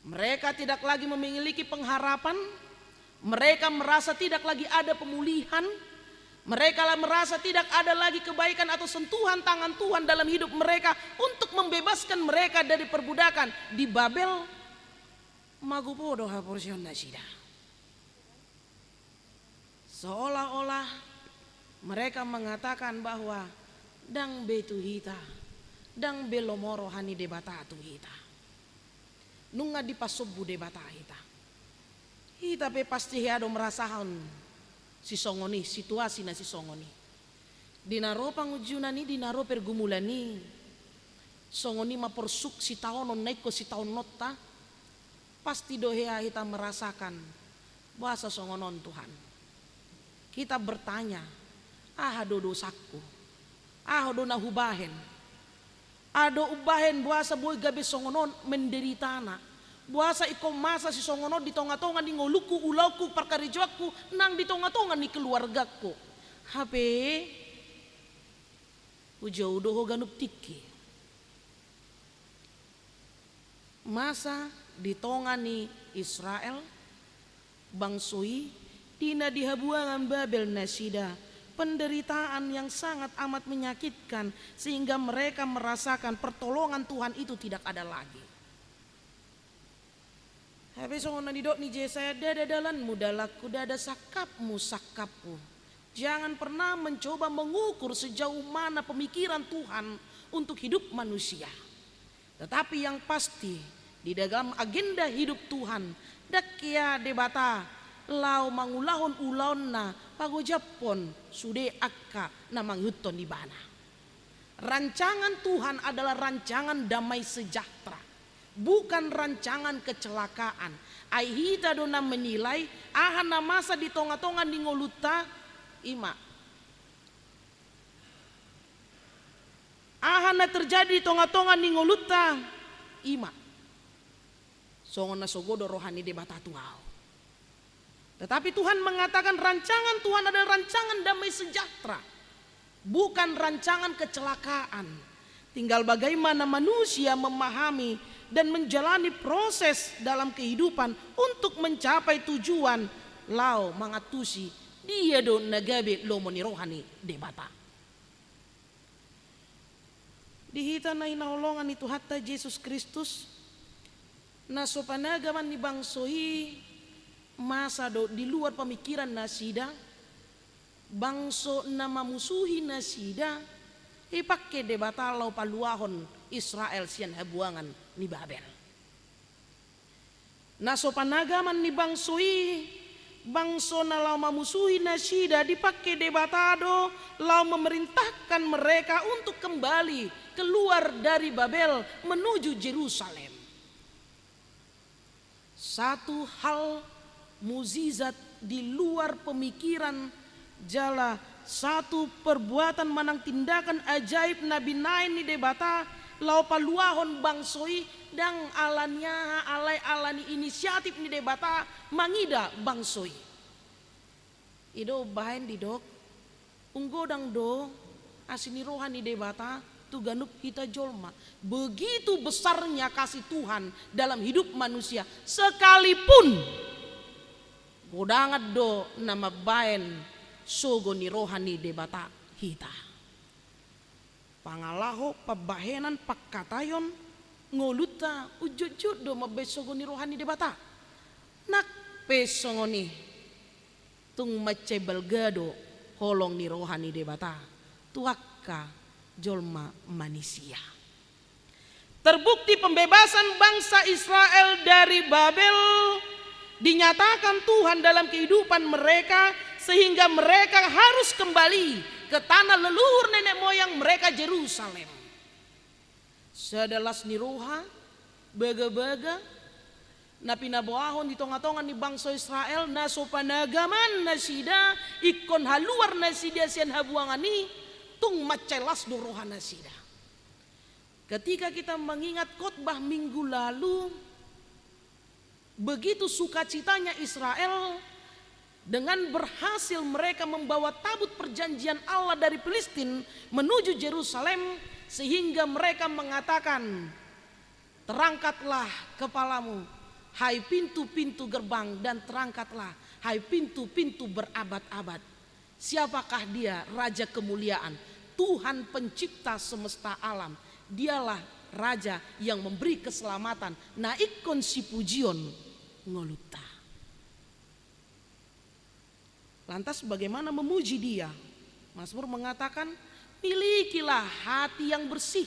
Mereka tidak lagi memiliki pengharapan, mereka merasa tidak lagi ada pemulihan, mereka la-, merasa tidak ada lagi kebaikan atau sentuhan tangan Tuhan dalam hidup mereka untuk membebaskan mereka dari perbudakan di Babel. Magopo do haporseaon nasida. Seolah-olah mereka mengatakan bahwa ndang be tu hita, ndang be lomo roha ni Debata tu hita. Nunga dipasombu Debata hita. Hita pe pasti hea do merasahon sisongon i, situasi na sisongon i. Di na ro pangunjunan i, di na ro pergumulan i, songon i ma porsuk sitaonon na ingkon sitaononta, pasti do hea hita merasakan boasa songon on Tuhan. Kita bertanya, aha do dosangku? Aha do na hubahen? Aha do umbahen boasa boi gabe songon on menderitana? Boasa ingkon masa sisongon on di tonga-tonga ni ngolungku, ulaonku, parkarejoanku, nang di tonga-tonga ni keluargangku? Hape hujou do ho ganup tingki. Masa di tonga ni Israel, bangso i, di na di habuangan Babel nasida, penderitaan yang sangat amat menyakitkan, sehingga mereka merasakan pertolongan Tuhan itu tidak ada lagi. Hape songon na nidok ni Jesaya, ndada dalanmu dalanku, ndada sangkapmu sangkapku. Jangan pernah mencoba mengukur sejauh mana pemikiran Tuhan untuk hidup manusia. Tetapi yang pasti, di dalam agenda hidup Tuhan, ndang hea Debata laho mangulahon ulaonna pagojaphon sude angka na mangihuthon Ibana. Rancangan Tuhan adalah rancangan damai sejahtera, bukan rancangan kecelakaan. Ai hita do na menilai aha na masa di tonga-tonga ni ngolunta, i ma. Aha na terjadi di tonga-tonga ni ngolunta, i ma. Songon na sogo do roha ni Debata tu ahu. Tetapi Tuhan mengatakan rancangan Tuhan adalah rancangan damai sejahtera, bukan rancangan kecelakaan. Tinggal bagaimana manusia memahami dan menjalani proses dalam kehidupan untuk mencapai tujuan laho mangantusi dia do na gabe lomo ni roha ni Debata. Di hita na hinaholongan ni Tuhanta Jesus Kristus, na so panagaman ni bangso i masa do di luar pamikiran nasida, bangso na mamusuhi nasida, dipangke Debata laho paluahon Israel sian habuangan ni Babel. Na so panagaman ni bangso i, bangso na laho mamusuhi nasida, dipangke Debata do laho memerintahkan mereka untuk kembali keluar dari Babel menuju Jerusalem. Satu hal mujizat di luar pemikiran jala satu perbuatan manang tindakan ajaib na binahen ni Debata laho paluahon bangso i, ndang alani aha, alai alani inisiatif ni Debata mangida bangso i. I do umbahen didok, umgodang do asi ni roha ni Debata tu ganup hita jolma. Begitu besarnya kasih Tuhan dalam hidup manusia, sekalipun godangan do na mambahen sogo ni roha ni Debata hita. Pangalaho, pambahenan, pangkataion, ngolunta unjotjot do mambahen sogo ni roha ni Debata. Nang pe songon i, tung mansai balga do holong ni roha ni Debata tu angka jolma manisia. Terbukti pembebasan bangsa Israel dari Babel dinyatakan Tuhan dalam kehidupan mereka, sehingga mereka harus kembali ke tanah leluhur nenek moyang mereka, Jerusalem. Sada las ni roha, Bagabaga na pinaboahon di tongatonga ni bangso Israel, na so panagaman nasida, ingkon haluar nasida sian habuangan i, tung mansai las do roha nasida. Ketika kita mengingat khotbah minggu lalu, begitu sukacitanya Israel dengan berhasil mereka membawa tabut perjanjian Allah dari Filistin menuju Jerusalem, sehingga mereka mengatakan, "Terangkatlah kepalamu, hai pintu-pintu gerbang, dan terangkatlah, hai pintu-pintu berabad-abad." Siapakah Dia, Raja kemuliaan, Tuhan pencipta semesta alam? Dialah Raja yang memberi keselamatan, na ingkon sipujion ngolunta. Lantas, bagaimana memuji Dia? Mazmur mengatakan, "Milikilah hati yang bersih."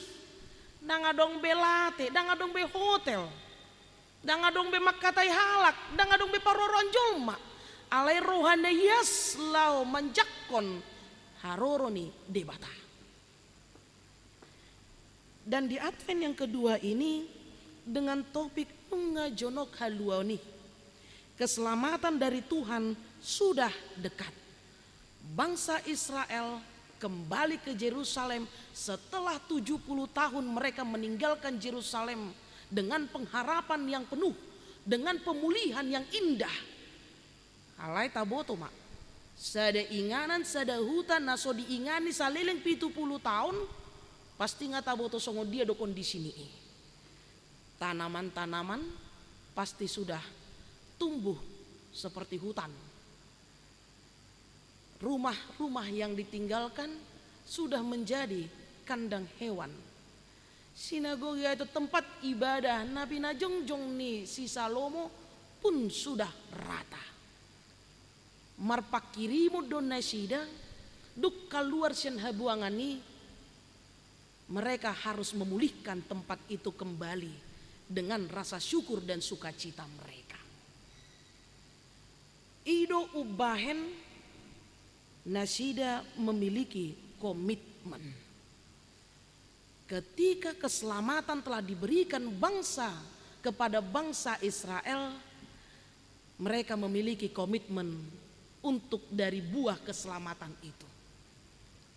Ndang adong be late, ndang adong be hotel, ndang adong be mangkatai halak, ndang adong be paroroan jolma. Alai roha na ias laho manjangkon haroro ni Debata. Dan di Advent yang kedua ini, dengan topik nunga jonok haluaon i, keselamatan dari Tuhan sudah dekat. Bangsa Israel kembali ke Jerusalem setelah tujuh puluh tahun mereka meninggalkan Jerusalem dengan pengharapan yang penuh, dengan pemulihan yang indah. Alai taboto ma, sada inganan, sada huta na so diingani saleleng pitu puluh taon, pasti nga taboto songon dia do kondisi ni i. Tanaman-tanaman pasti sudah tumbuh seperti hutan. Rumah-rumah yang ditinggalkan sudah menjadi kandang hewan. Sinagoga, itu tempat ibadah na pinajongjong ni si Salomo, pun sudah rata. Marpangkirimon do nasida, dung kaluar sian habuangan i, mereka harus memulihkan tempat itu kembali dengan rasa syukur dan sukacita mereka. I do umbahen nasida memiliki komitmen. Ketika keselamatan telah diberikan bangsa kepada bangsa Israel, mereka memiliki komitmen untuk dari buah keselamatan itu.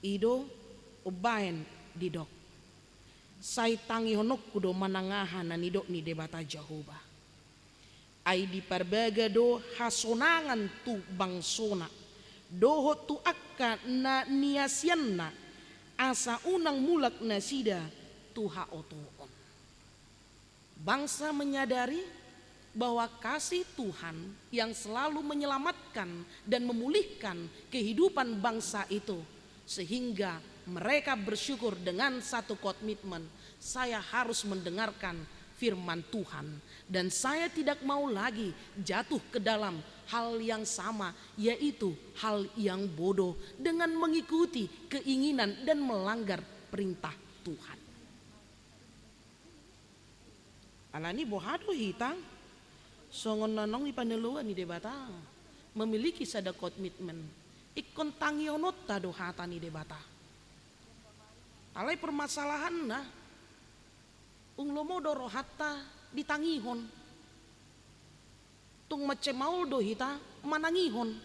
I do umbahen didok, "Sai tangihononku do manang aha na nidok ni Debata Jahowa. Ai diparbaga do hasonangan tu bangsona, dohot tu angka na niasianna, asa unang mulak nasida tu haotoon." Bangsa menyadari bahwa kasih Tuhan yang selalu menyelamatkan dan memulihkan kehidupan bangsa itu, sehingga mereka bersyukur dengan satu komitmen, "Saya harus mendengarkan firman Tuhan, dan saya tidak mau lagi jatuh ke dalam hal yang sama, yaitu hal yang bodoh, dengan mengikuti keinginan dan melanggar perintah Tuhan." Alani boha do hita? Songon na naung dipanaloan ni Debata, memiliki sada komitmen. Ingkon tangihononta do hata ni Debata. Alai permasalahanna, ung lomo do rohanta ditangihon. Tung mansai maol do hita manangihon.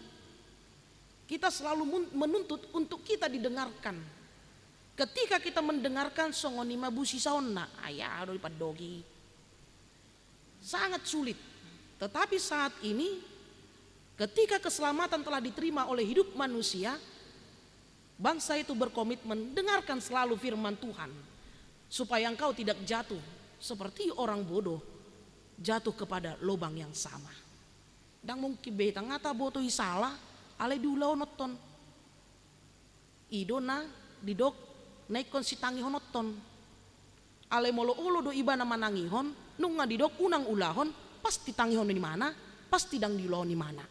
Kita selalu mun-, menuntut untuk kita didengarkan. Ketika kita mendengarkan, songon i ma busisaonna, "Ai aha do dipandoki?" Sangat sulit. Tetapi saat ini, ketika keselamatan telah diterima oleh hidup manusia, bangsa itu berkomitmen, "Dengarkan selalu firman Tuhan, supaya engkau tidak jatuh seperti orang bodoh, jatuh kepada lubang yang sama." Ndang mungkin be hita nga taboto i sala, alai diulahononton. I do na didok na ingkon sitangihononton. Alai molo olo do ibana manangihon, nunga didok unang ulahon, pasti tangihonon ibana, pasti ndang diulahon ibana.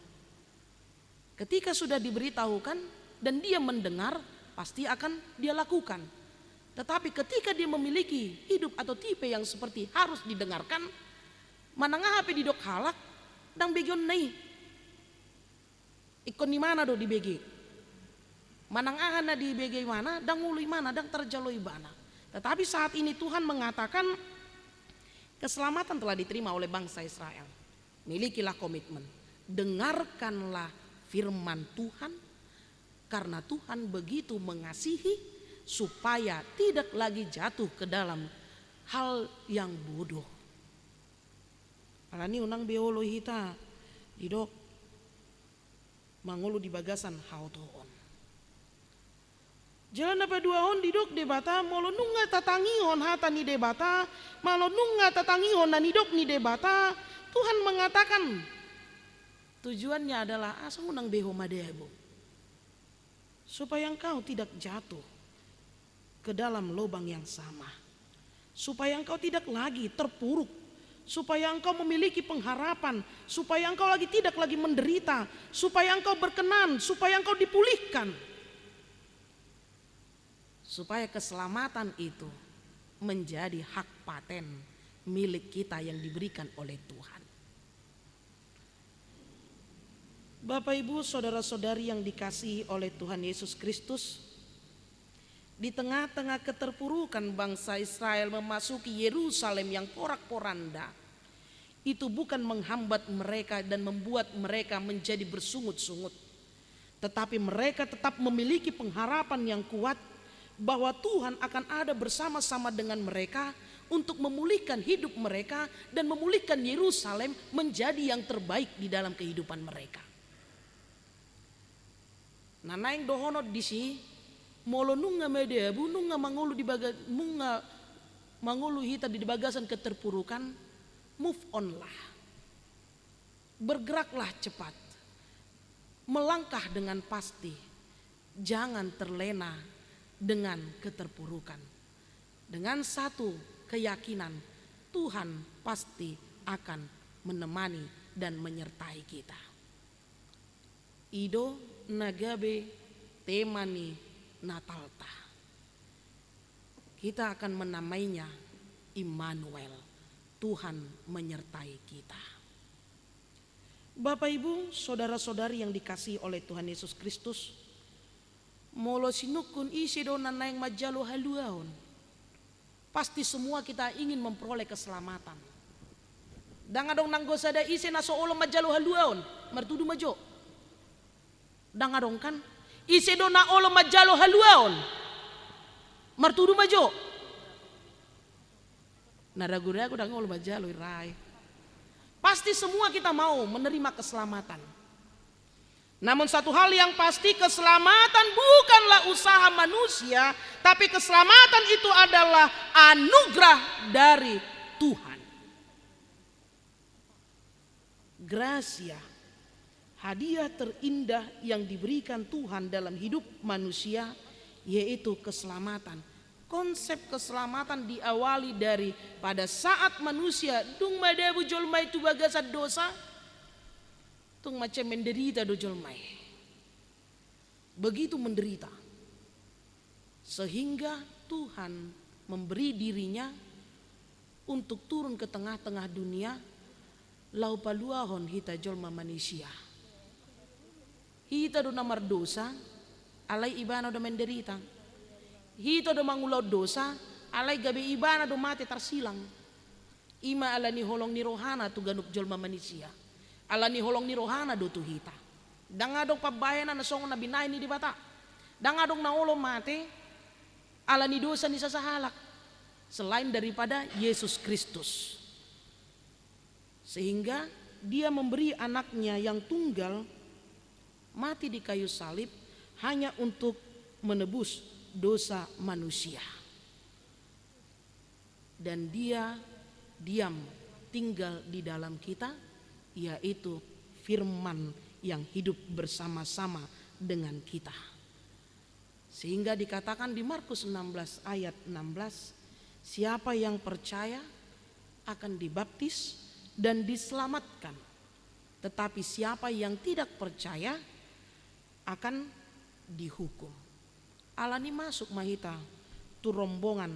Ketika sudah diberitahukan dan dia mendengar, pasti akan dia lakukan. Tetapi ketika dia memiliki hidup atau tipe yang seperti harus didengarkan, manang aha pe didok halak, ndang begeonna i. Ingkon ibana do dibege. Manang aha na dibege ibana, ndang olo ibana, ndang tarjalo ibana. Tetapi saat ini Tuhan mengatakan, Keselamatan telah diterima oleh bangsa Israel. Milikilah komitmen. Dengarkanlah firman Tuhan, karena Tuhan begitu mengasihi supaya tidak lagi jatuh ke dalam hal yang bodoh. Alani unang be olo hita didok mangolu di bagasan haotoon. Jala na paduahon didok Debata, molo nunga tatangihon hata ni Debata, molo nunga tatangihon na nidok ni Debata, Tuhan mengatakan, tujuannya adalah asa unang be ho madabu. Supaya engkau tidak jatuh ke dalam lubang yang sama. Supaya engkau tidak lagi terpuruk. Supaya engkau memiliki pengharapan. Supaya engkau lagi tidak lagi menderita. Supaya engkau berkenan. Supaya engkau dipulihkan. Supaya keselamatan itu menjadi hak paten milik kita yang diberikan oleh Tuhan. Bapak, Ibu, saudara-saudari yang dikasihi oleh Tuhan Yesus Kristus, di tengah-tengah keterpurukan bangsa Israel memasuki Yerusalem yang porak-poranda, itu bukan menghambat mereka dan membuat mereka menjadi bersungut-sungut. Tetapi mereka tetap memiliki pengharapan yang kuat bahwa Tuhan akan ada bersama-sama dengan mereka untuk memulihkan hidup mereka dan memulihkan Yerusalem menjadi yang terbaik di dalam kehidupan mereka. Na naeng dohonon disi, molo nunga madabu, nunga mangolu di baga-, nunga mangolu hita di bagasan keterpurukan, move on lah. Bergeraklah cepat. Melangkah dengan pasti. Jangan terlena dengan keterpurukan. Dengan satu keyakinan, Tuhan pasti akan menemani dan menyertai kita. I do na gabe tema ni Natalta. Kita akan menamainya Immanuel, Tuhan menyertai kita. Bapak, Ibu, saudara-saudari yang dikasihi oleh Tuhan Yesus Kristus, molo sinungkun ise do na naeng manjalo haluaon, pasti semua kita ingin memperoleh keselamatan. Ndang adong nanggo sada ise na so olo manjalo haluaon, martudu ma jo. Ndang adong kan? Ise do na olo manjalo haluaon? Martudu ma jo. Na ragu-ragu ndang olo manjalo, ira i. Pasti semua kita mau menerima keselamatan. Namun satu hal yang pasti, keselamatan bukanlah usaha manusia, tapi keselamatan itu adalah anugerah dari Tuhan. Grasia, hadiah terindah yang diberikan Tuhan dalam hidup manusia, yaitu keselamatan. Konsep keselamatan diawali dari pada saat manusia dung madabu jolma i tu bagasan dosa, tung mansai menderita do jolma i. Begitu menderita. Sehingga Tuhan memberi dirinya untuk turun ke tengah-tengah dunia, laho paluahon hita jolma manisia. Hita do na mardosa, alai ibana do menderita. Hita do mangulahon dosa, alai gabe ibana do mate tarsilang. I ma ala ni holong ni rohana tu ganup jolma manisia. Ala ni holong ni rohana do tu hita. Ndang adong pambahenan na songon na binahen ni Debata. Ndang adong na olo mate ala ni dosa ni sasahalak selain daripada Yesus Kristus. Sehingga Dia memberi Anaknya yang tunggal mati di kayu salib hanya untuk menebus dosa manusia. Dan Dia diam tinggal di dalam kita, yaitu Firman yang hidup bersama-sama dengan kita. Sehingga dikatakan di Markus enam belas ayat enam belas, "Siapa yang percaya akan dibaptis dan diselamatkan, tetapi siapa yang tidak percaya akan dihukum." Ala ni masuk ma hita tu rombongan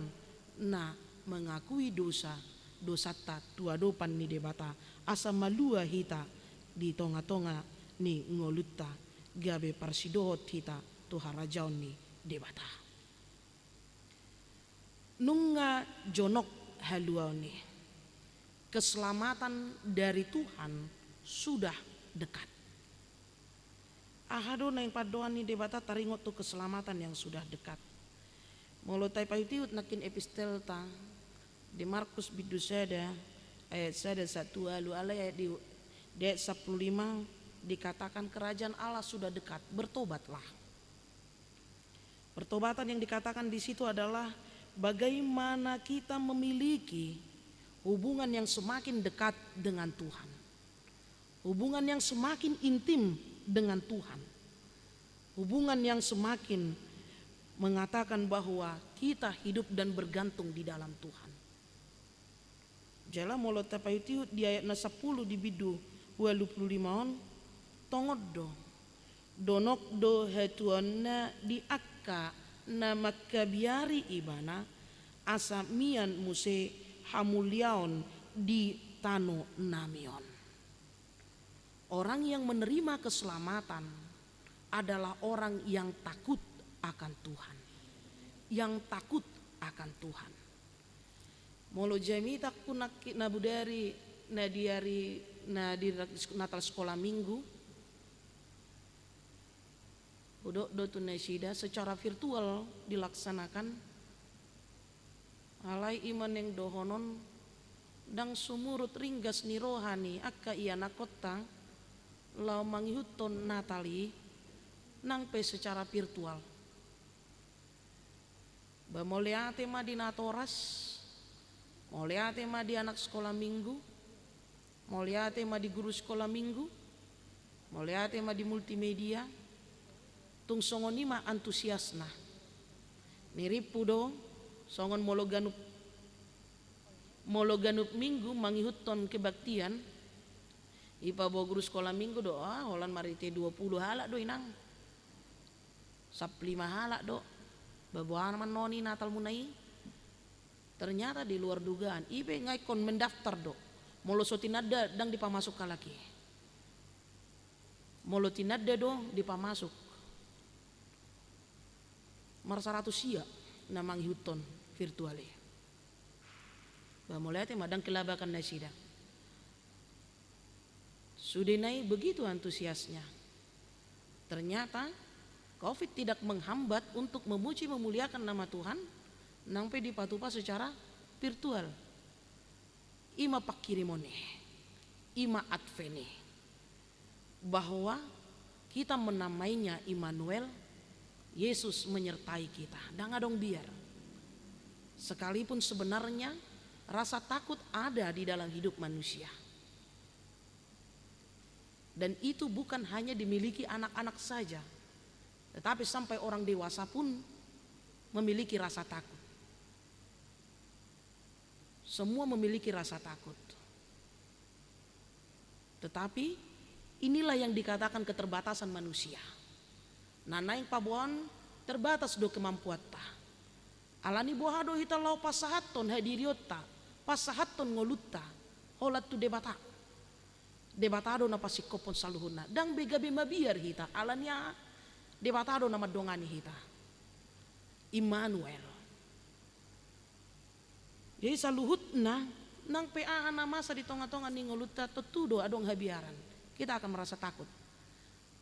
na mengakui dosa, dosanta tu adopan ni Debata, asa malua hita di tonga-tonga ni ngolunta, gabe parsidohot hita tu harajaon ni Debata. Nunga jonok haluaon i. Keselamatan dari Tuhan sudah dekat. Aha do naeng pandohan ni Debata taringot tu keselamatan yang sudah dekat? Molo tapaihutihut nangkin epistelta di Markus bindu sada ayat sada sahat tu ualu, alai ayat di, di ayat sampulu lima dikatakan kerajaan Allah sudah dekat, bertobatlah. Pertobatan yang dikatakan di situ adalah bagaimana kita memiliki hubungan yang semakin dekat dengan Tuhan. Hubungan yang semakin intim dengan Tuhan. Hubungan yang semakin mengatakan bahwa kita hidup dan bergantung di dalam Tuhan. Jala molo tapaihutihut di ayat na sampulu di bindu ualu pulu lima on, tongon do. Donok do hatuaonna di angka na mangkabiari ibana, asa mian muse hamuliaon di tano nami on. Orang yang menerima keselamatan adalah orang yang takut akan Tuhan. Yang takut akan Tuhan. Molo jamita ku nangkin na bodari na di ari na di Natal Sekolah Minggu, hudok do tu nasida secara virtual dilaksanakan. Alai i ma naeng dohonon, ndang sumurut ringgas ni roha ni angka ianakhonta laho mangihuthon Natal i, nang pe secara virtual. Ba mauliate ma di natoras, mauliate ma di anak sekolah minggu, mauliate ma di guru sekolah minggu, mauliate ma di multimedia. Tung songon i ma antusiasna. Nirimpu do songon molo ganup, molo ganup minggu mangihuthon kebaktian, dipaboa guru sekolah minggu do, ah, holan marhite dua pulu halak do inang, sampulu lima halak do. Ba boha ma annon i Natalmuna i? Ternyata di luar dugaan. I pe nga ingkon mendaftar do. Molo so tinanda ndang dipamasuk halak i. Molo tinanda do dipamasuk, marsaratus ia na mangihuthon virtual i. Ba mauliate ma, ndang kelabakan nasida. Sudena i begitu antusiasnya. Ternyata covid tidak menghambat untuk memuji memuliakan nama Tuhan, nang pe dipatupa secara virtual. I ma pangkirimon i, i ma Advent i, bahwa kita menamainya Immanuel, Yesus menyertai kita. Ndang adong biar. Sekalipun sebenarnya rasa takut ada di dalam hidup manusia. Dan itu bukan hanya dimiliki anak-anak saja, tetapi sampai orang dewasa pun memiliki rasa takut. Semua memiliki rasa takut. Tetapi inilah yang dikatakan keterbatasan manusia. Na naeng paboaon terbatas do kemampuanta. Alani boha do hita laho pasahathon hadirionta, pasahathon ngolunta holan tu Debata? Debata do na pasingkophon saluhutna. Ndang be gabe mabiar hita, alani aha? Debata do na mandongani hita. Immanuel. Jadi saluhutna, nang pe aha na masa di tongatonga ni ngolunta, tontu do adong habiaran. Kita akan merasa takut.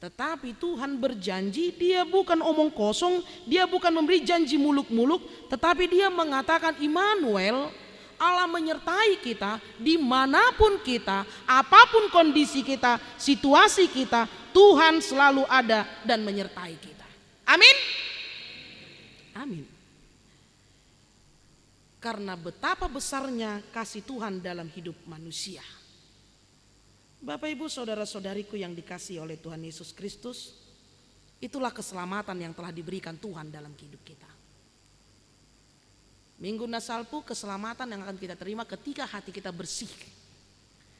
Tetapi Tuhan berjanji, Dia bukan omong kosong, Dia bukan memberi janji muluk-muluk, tetapi Dia mengatakan, Immanuel, Allah menyertai kita, dimanapun kita, apapun kondisi kita, situasi kita, Tuhan selalu ada dan menyertai kita. Amin. Amin. Karena betapa besarnya kasih Tuhan dalam hidup manusia. Bapak, Ibu, saudara-saudariku yang dikasihi oleh Tuhan Yesus Kristus, itulah keselamatan yang telah diberikan Tuhan dalam hidup kita. Minggu na salpu, keselamatan yang akan kita terima ketika hati kita bersih.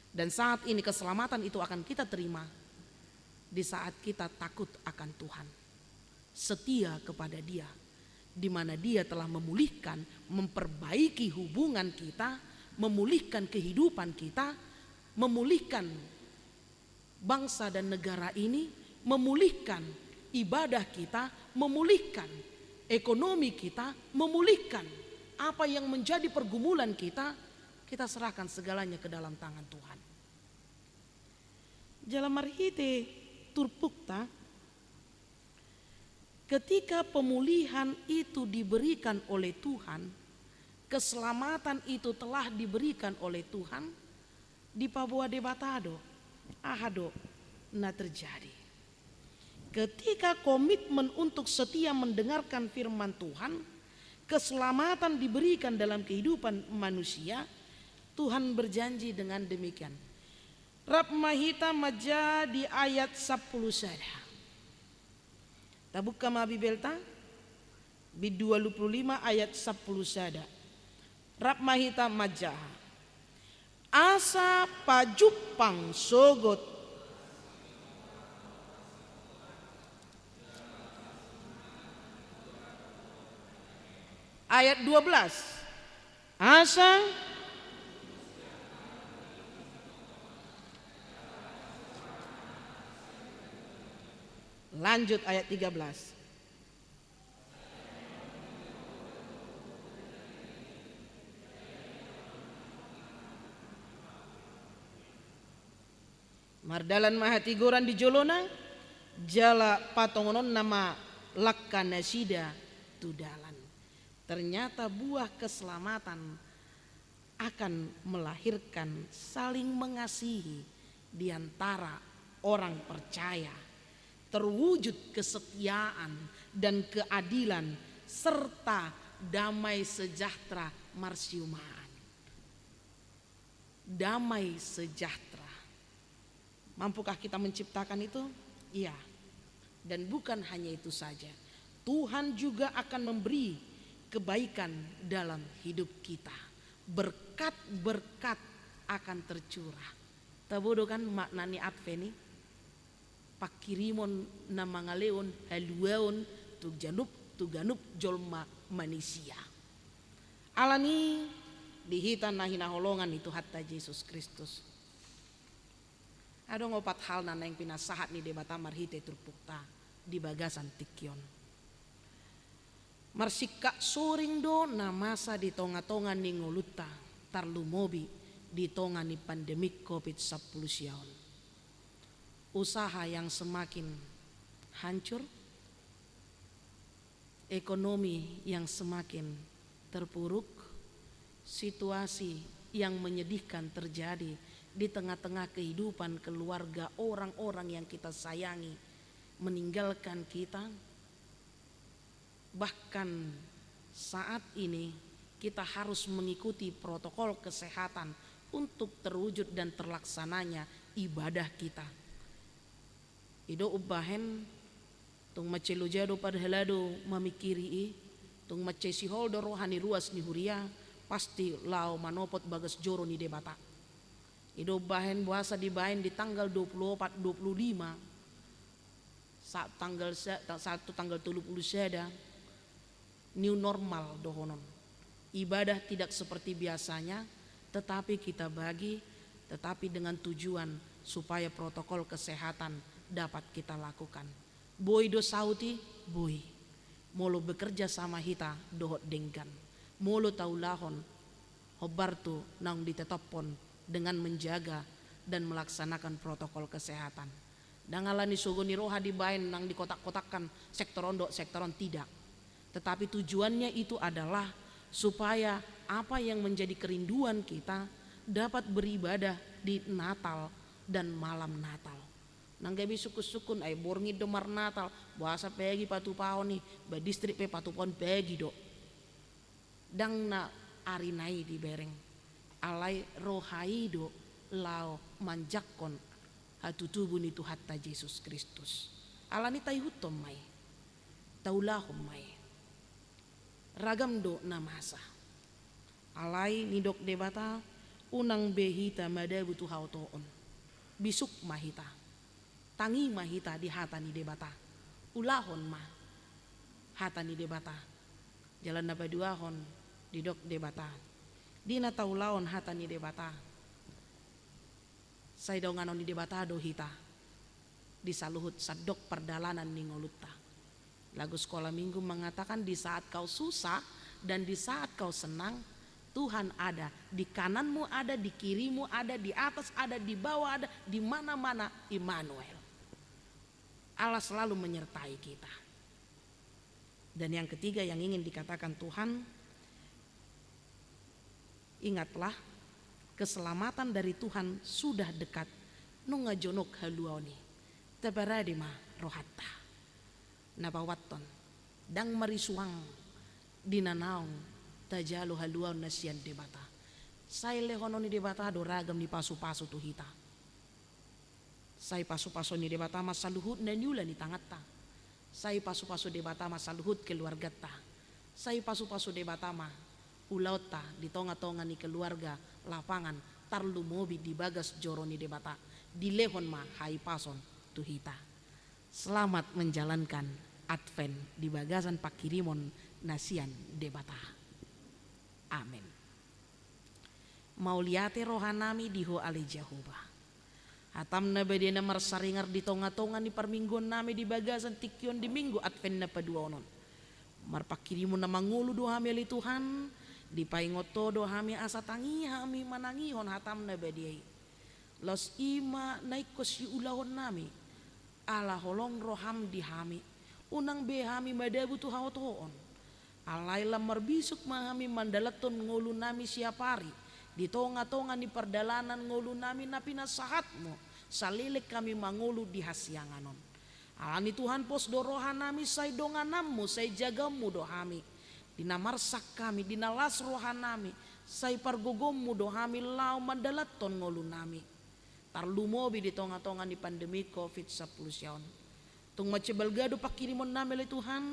Dan saat ini keselamatan itu akan kita terima di saat kita takut akan Tuhan, setia kepada Dia, di mana Dia telah memulihkan, memperbaiki hubungan kita, memulihkan kehidupan kita, memulihkan bangsa dan negara ini, memulihkan ibadah kita, memulihkan ekonomi kita, memulihkan apa yang menjadi pergumulan kita, Kita serahkan segalanya ke dalam tangan Tuhan. Jala marhite turpukta, ketika pemulihan itu diberikan oleh Tuhan, keselamatan itu telah diberikan oleh Tuhan, dipaboa Debata do aha do na terjadi. Ketika komitmen untuk setia mendengarkan firman Tuhan, keselamatan diberikan dalam kehidupan manusia, Tuhan berjanji dengan demikian. Rap ma hita manjaha di ayat sampulu sada. Tabuka ma Bibelta, di dua puluh lima ayat sampulu sada. Rap ma hita manjaha. Asa pajumpang sogot. Ayat dua belas. Asa. Lanjut ayat tiga belas. Mardalan ma hatigoran di jolona, jala patongononna ma langka nasida tu dalan. Ternyata buah keselamatan akan melahirkan saling mengasihi di antara orang percaya, terwujud kesetiaan dan keadilan, serta damai sejahtera marsiumaan. Damai sejahtera. Mampukah kita menciptakan itu? Iya. Dan bukan hanya itu saja. Tuhan juga akan memberi kebaikan dalam hidup kita. Berkat-berkat akan tercurah. Tabo do kan makna ni Advent i? Pangkirimon na mangalehon haluaon tu ganup, tu ganup jolma manisia. Alani di hita na hinaholongan ni Tuhanta Jesus Kristus. Adong opat hal na naeng pinasahat ni Debata marhite turpukta di bagasan tingki on. Marsingkat soring do na masa di tonga-tonga ni ngolunta, tarlumobi di tonga ni pandemi covid sampulu sia on. Usaha yang semakin hancur, ekonomi yang semakin terpuruk, situasi yang menyedihkan terjadi di tengah-tengah kehidupan keluarga orang-orang yang kita sayangi meninggalkan kita. Bahkan saat ini kita harus mengikuti protokol kesehatan untuk terwujud dan terlaksananya ibadah kita. I do umbahen, tung mansai loja do parhalado mamingkiri i, tung mansai sihol do roha ni ruas ni huria, pasti laho manopot bagas joro ni Debata. I do umbahen boasa dibaen di tanggal dua puluh opat, dua puluh lima, sa-, tanggal sa-, ta-, sahat tu tanggal tolu puluh sada, new normal dohonon. Ibadah tidak seperti biasanya, tetapi kita bagi, tetapi dengan tujuan supaya protokol kesehatan dapat kita lakukan. Boi do saut i? Boi. Molo bekerja sama hita dohot denggan. Molo taulahon hombar tu naung ditetophon dengan menjaga dan melaksanakan protokol kesehatan. Ndang alani sogo ni roha dibaen nang dikotak-kotakkan sektor on dohot sektor on, tidak. Tetapi tujuannya itu adalah supaya apa yang menjadi kerinduan kita dapat beribadah di Natal dan malam Natal. Ndang gabe sungkun-sungkun, ai borngin do marnatal, boasa pe agi patupahon i, ba distrik pe patupahon pe agi do. Ndang na arina i dibereng, alai roha i do laho manjangkon hatutubu ni Tuhanta Jesus Kristus. Alani taihuthon ma i, taulahon ma i. Ragam do na masa. Alai nidok Debata, unang be hita madabu tu haotoon. Bisuk ma hita. Tangi ma hita di hata ni Debata. Ulahon ma hata ni Debata. Jala na paduahon, didok Debata, di na taulahon hata ni Debata, sai donganon ni Debata do hita di saluhut sandok pardalanan ni ngolunta. Lagu Sekolah Minggu mengatakan, di saat kau susah dan di saat kau senang, Tuhan ada, di kananmu ada, di kirimu ada, di atas ada, di bawah ada, di mana-mana Immanuel. Allah selalu menyertai kita. Dan yang ketiga yang ingin dikatakan Tuhan, ingatlah, keselamatan dari Tuhan sudah dekat. Nunga jonok haluaon i. Taparade ma rohanta. Na paopathon, ndang marisuang di na naung tajalo haluaon na sian Debata. Sai lehonon ni Debata do ragam ni pasupasu tu hita. Sai pasupasu ni Debata ma saluhut na niula ni tanganta. Sai pasupasu Debata ma saluhut keluarganta. Sai pasupasu Debata ma ulaonta di tongatonga ni keluarga, lapangan, tarlumobi di bagas joro ni Debata, dilehon ma hahipason tu hita. Selamat menjalankan Advent di bagasan pangkirimon na sian Debata. Amen. Mauliate rohanami di Ho ale Jahowa. Hatam na badia na marsaringar di tongatonga ni parmingguonnami di bagasan tingki on di Minggu Advent na paduahon on. Marpangkirimon na mangolu do hami ale Tuhan, dipaingot Ho do hami asa tangi hami manangihon hatam na badia i. Laos i ma na ingkon siulahonnami. Ala holong roham di hami, unang be hami madabu tu haotoon. Alai lam marbisuk ma hami mandalathon ngolunami siapari, di tongatonga ni pardalanan ngolunami na pinasahatmu, saleleng hami mangolu di hasiangan on. Alani Tuhan pos do rohanami sai dongananmu, sai jagaonmu do hami. Di na marsak hami, di na las rohanami, sai pargogoonmu do hami laho mandalathon ngolunami. Tarlumobi di tongatonga ni pandemi covid sampulu sia on. Tung mansai balga do pangkirimonnami ale Tuhan,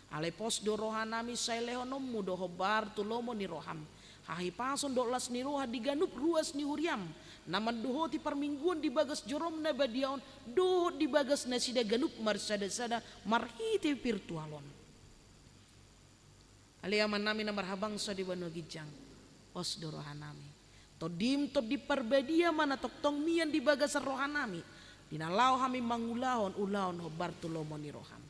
alai pos do rohanami sai lehononmu do hombar tu lomo ni roham. Hahipason dohot las ni roha di ganup ruas ni huriam, na mandohoti parmingguon di bagas jorom na badia on, dohot di bagas nasida ganup marsadasada marhite virtual on. Ale Amanami na marhabangsa di banua ginjang, pos do rohanami. Tondim, Tondi Parbadia ma na tongtong mian di bagasan rohanami, di na laho hami mangulahon ulaon hombar tu lomo ni roham.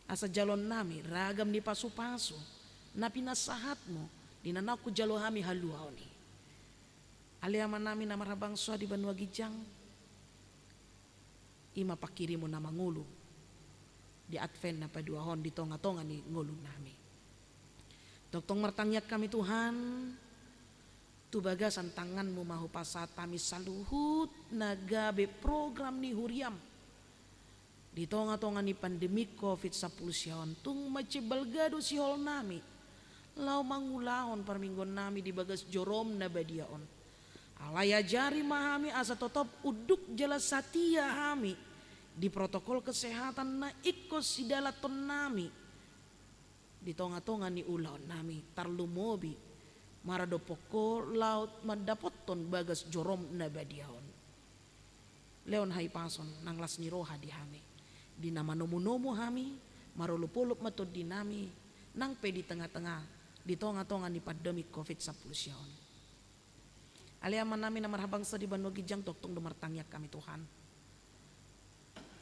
Asa jaloonnami ragam ni pasupasu na pinasahatmu, di na naung hujalo hami haluaon i. Ale Amanami na marhabangsa di banua ginjang, i ma pangkirimon na mangolu di Advent na paduahon di tongatonga ni ngolunami. Tongtong martangiang hami Tuhan, tu bagasan tanganmu ma hupasahat hami saluhut na gabe program ni huriam. Di tongatonga ni pandemi covid sampulu sia on tung mansai balga do siholnami laho mangulahon parmingguonnami di bagas jorom na badia on. Alai ajari ma hami asa totop unduk jala satia hami di protokol kesehatan na ingkon sidalathonnami di tongatonga ni ulaonnami, tarlumobi maradophon Ho laho mandapothon bagas jorom na badia on. Lehon hahipason nang las ni roha di hami, di na manomunomu hami, marolopolop ma tondinami nang pe di tengatenga, di tongatonga ni pandemi covid sampulu sia on. Ale Amanami na marhabangsa di banua ginjang, tongtong do martangiang hami Tuhan,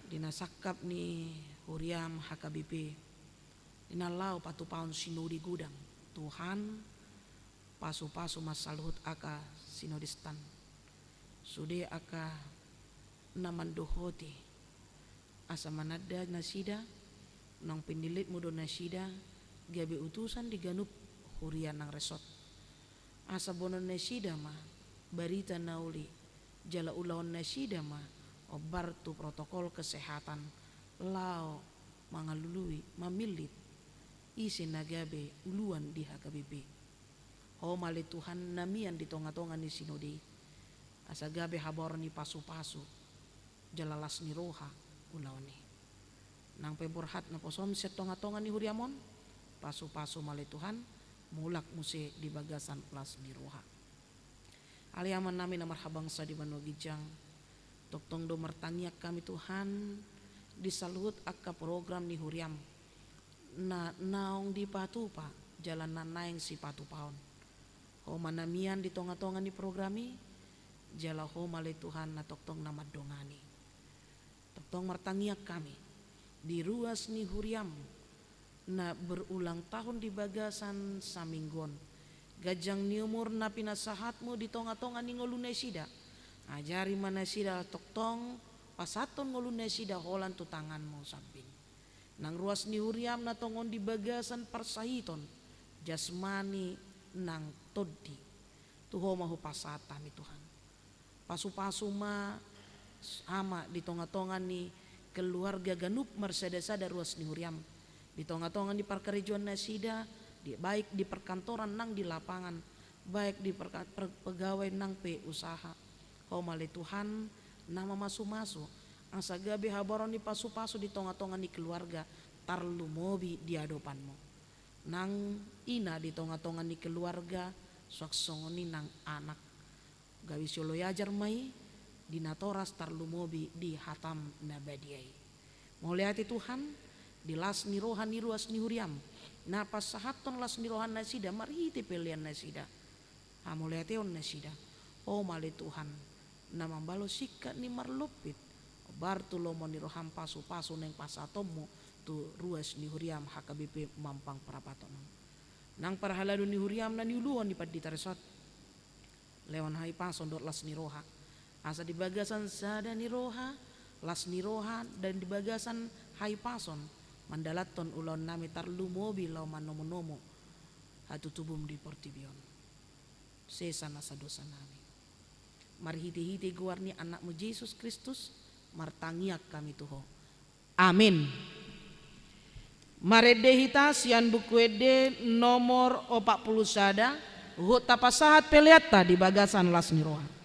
di na sangkap ni huriam H K B P, di na laho patupahon sinodi godang. Tuhan, pasupasu ma saluhut angka sinodistan, sude angka na mandohoti, asa mananda nasida, naung pinillitmu do nasida gabe utusan di ganup huria nang resort. Asa boanon nasida ma barita na uli, jala ulaon nasida ma hombar tu protokol kesehatan, laho mangalului, mamillit ise na gabe uluan di H K B P. Ho ma ale Tuhan na mian di tongatonga ni sinodi, asa gabe habaoran ni pasupasu jala las ni roha ulaon i. Nang pe borhat naposom sian tongatonga ni huriam on, pasupasu ma ale Tuhan, mulak muse di bagasan las ni roha. Ale Amanami na marhabangsa di banua ginjang, tongtong do martangiang hami Tuhan, di saluhut angka program ni huriam, na naung dipatupa jala na naeng sipatupaon. Ho ma na mian di tongatonga ni program i, jala Ho ma ale Tuhan na tongtong na mandongani. Tongtong martangiang hami, di ruas ni huriam na berulang tahun di bagasan saminggu on, ganjang ni umur na pinasahatmu di tonga-tonga ni ngolunasida. Ajari ma nasida tongtong pasahathon ngolunasida holan tu tanganmu sambing. Nang ruas ni huriam na tongon di bagasan parsahiton jasmani nang tondi, tu Ho ma hupasahat hami, Tuhan. Pasu-pasu ma, Ama, di tonga-tonga ni keluarga ganup marsada-sada ruas ni huriam, di tonga-tonga ni parkarejoannasida, di, baik di perkantoran nang di lapangan, baik di perka-, per-, pegawai nang pe usaha. Ho ma ale Tuhan na mamasu-masu, asa gabe habaron ni pasu-pasu di tonga-tonga ni keluarga, tarlumobi di adopanmu. Nang ina di tonga-tonga ni keluarga, suang songon i nang anak. Gabe sioloi ajar ma i di natoras, tarlumobi di hatam na badia i. Mauliate Tuhan, di las ni roha ni ruas ni huriam, na pasahathon las ni rohanasida marhite peleannasida, hamauliateonnasida. Ho ma ale Tuhan na mambalos singkat ni marlompit, hombar tu lomo ni roham pasu-pasu naeng pasahatonmu tu ruas ni huriam H K B P Mampang Prapatnon. Nang parhalado ni huriam na niuluhon ni pandita resort, lehon hahipason dohot las ni roha. Asa di bagasan sada ni roha, las ni roha, dan di bagasan hahipason, mandalathon ulaonnami tarlumobi laho manomu-nomu hatutubum di portibi on. Sesa nasa dosanami. Marhite-hite goar ni Anakmu Jesus Kristus, martangiang hami tu Ho. Amin. Marende hita sian Buku Ende nomor opat pulu sada, huhut tapasahat peleanta di bagasan las ni roha.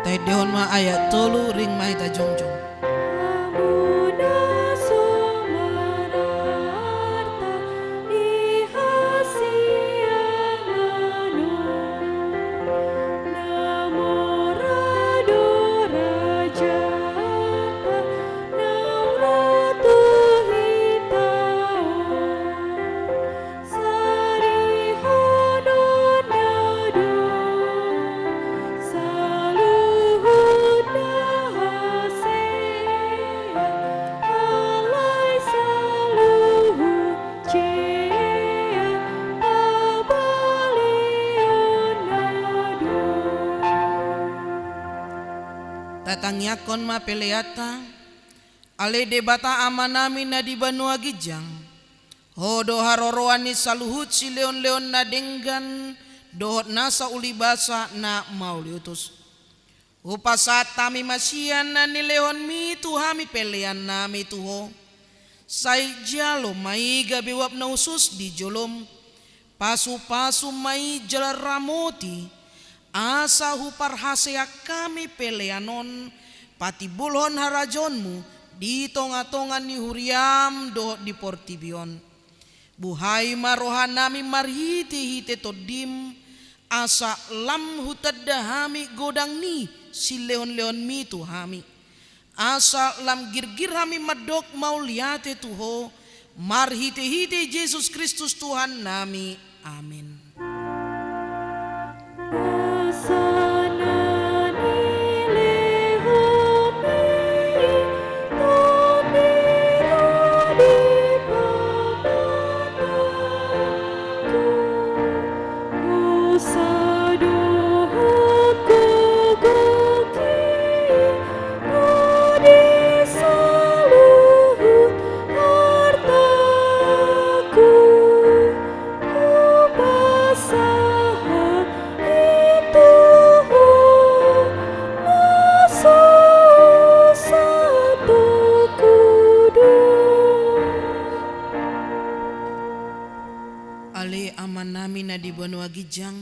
Taendehon ma ayat tolu, ring ma hita jongjong. Tatangiangkon ma peleanta. Ale Debata Amanami na di banua ginjang, Ho do haroroan ni saluhut silehon-lehon na denggan dohot nasa ulibasa na mauliutus. Hupasahat hami ma sian na nilehonmi tu hami peleannami tu Ho. Sai jalo ma i gabe uap na hushus di jolom. Pasupasu ma i jala ramoti, asa huparhaseang hami pelean on patimbulhon harajaonmu di tongatonga ni huriam dohot di portibi on. Buhai ma rohanami marhitehite Tondim, asa lam hutanda hami godang ni silehonlehonmi tu hami. Asa lam girgir hami mandok mauliate tu Ho, marhitehite Jesus Kristus Tuhannami. Amen. Ale Amanami na di banua ginjang,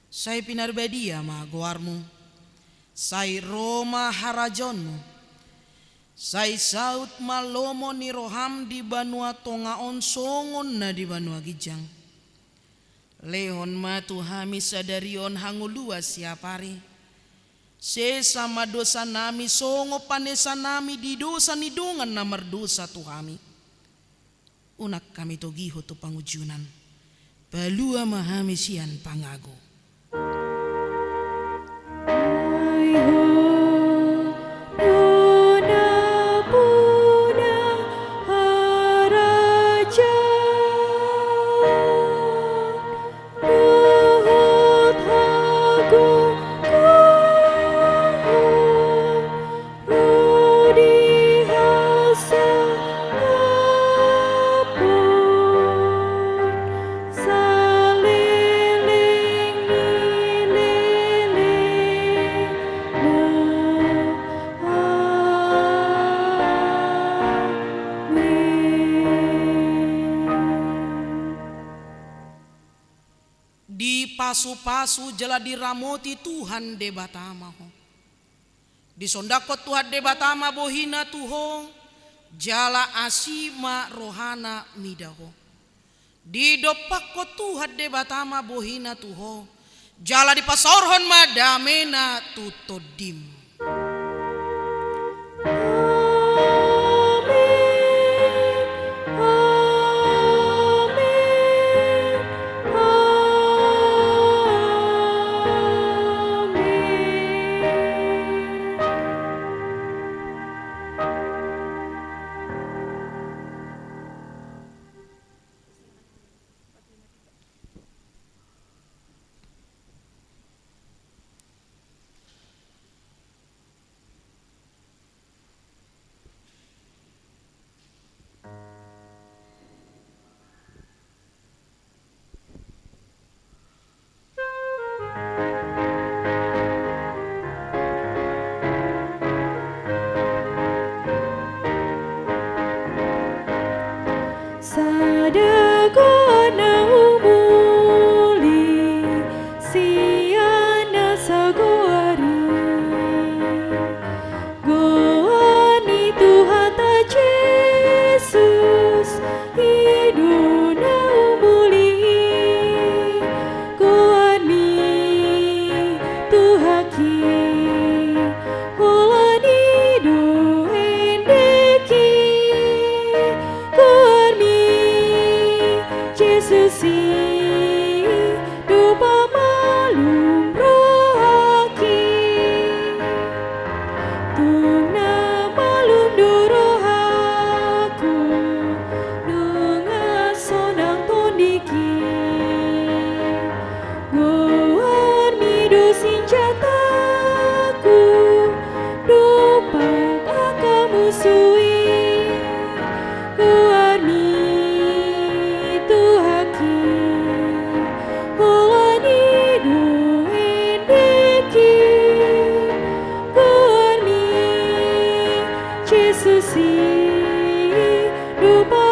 sai pinarbadia ma goarmu. Sai ro ma harajaonmu. Sai saut ma lomo ni roham di banua tonga on songon na di banua ginjang. Lehon ma tu hami sadari on hangoluan siapari. Sesa ma dosanami songon panesanami di dosa ni dongan na mardosa tu hami. Unang hami togihon tu pangunjunan. Palua ma hami sian pangago. Dipasupasu jala diramoti Tuhan Debata ma ho. Disondangkon Tuhan Debata ma bohina tu ho, jala asi ma rohana mida ho. Didompakkon Tuhan Debata ma bohina tu ho, jala dipasaorhon ma damena tu tondim. Sada goar na umuli sian na sagoar i. Goar ni Tuhanta Jesus i do na umuli. Goarmi tu haki holan i do endek i. Goarmi Jesus i do pamalum rohangki. Tung na malum do rohangku nunga sonang tondingki. Goarmi do sinjataku dompak angka musu i. Goarmi tu haki holan Jesus i, rupa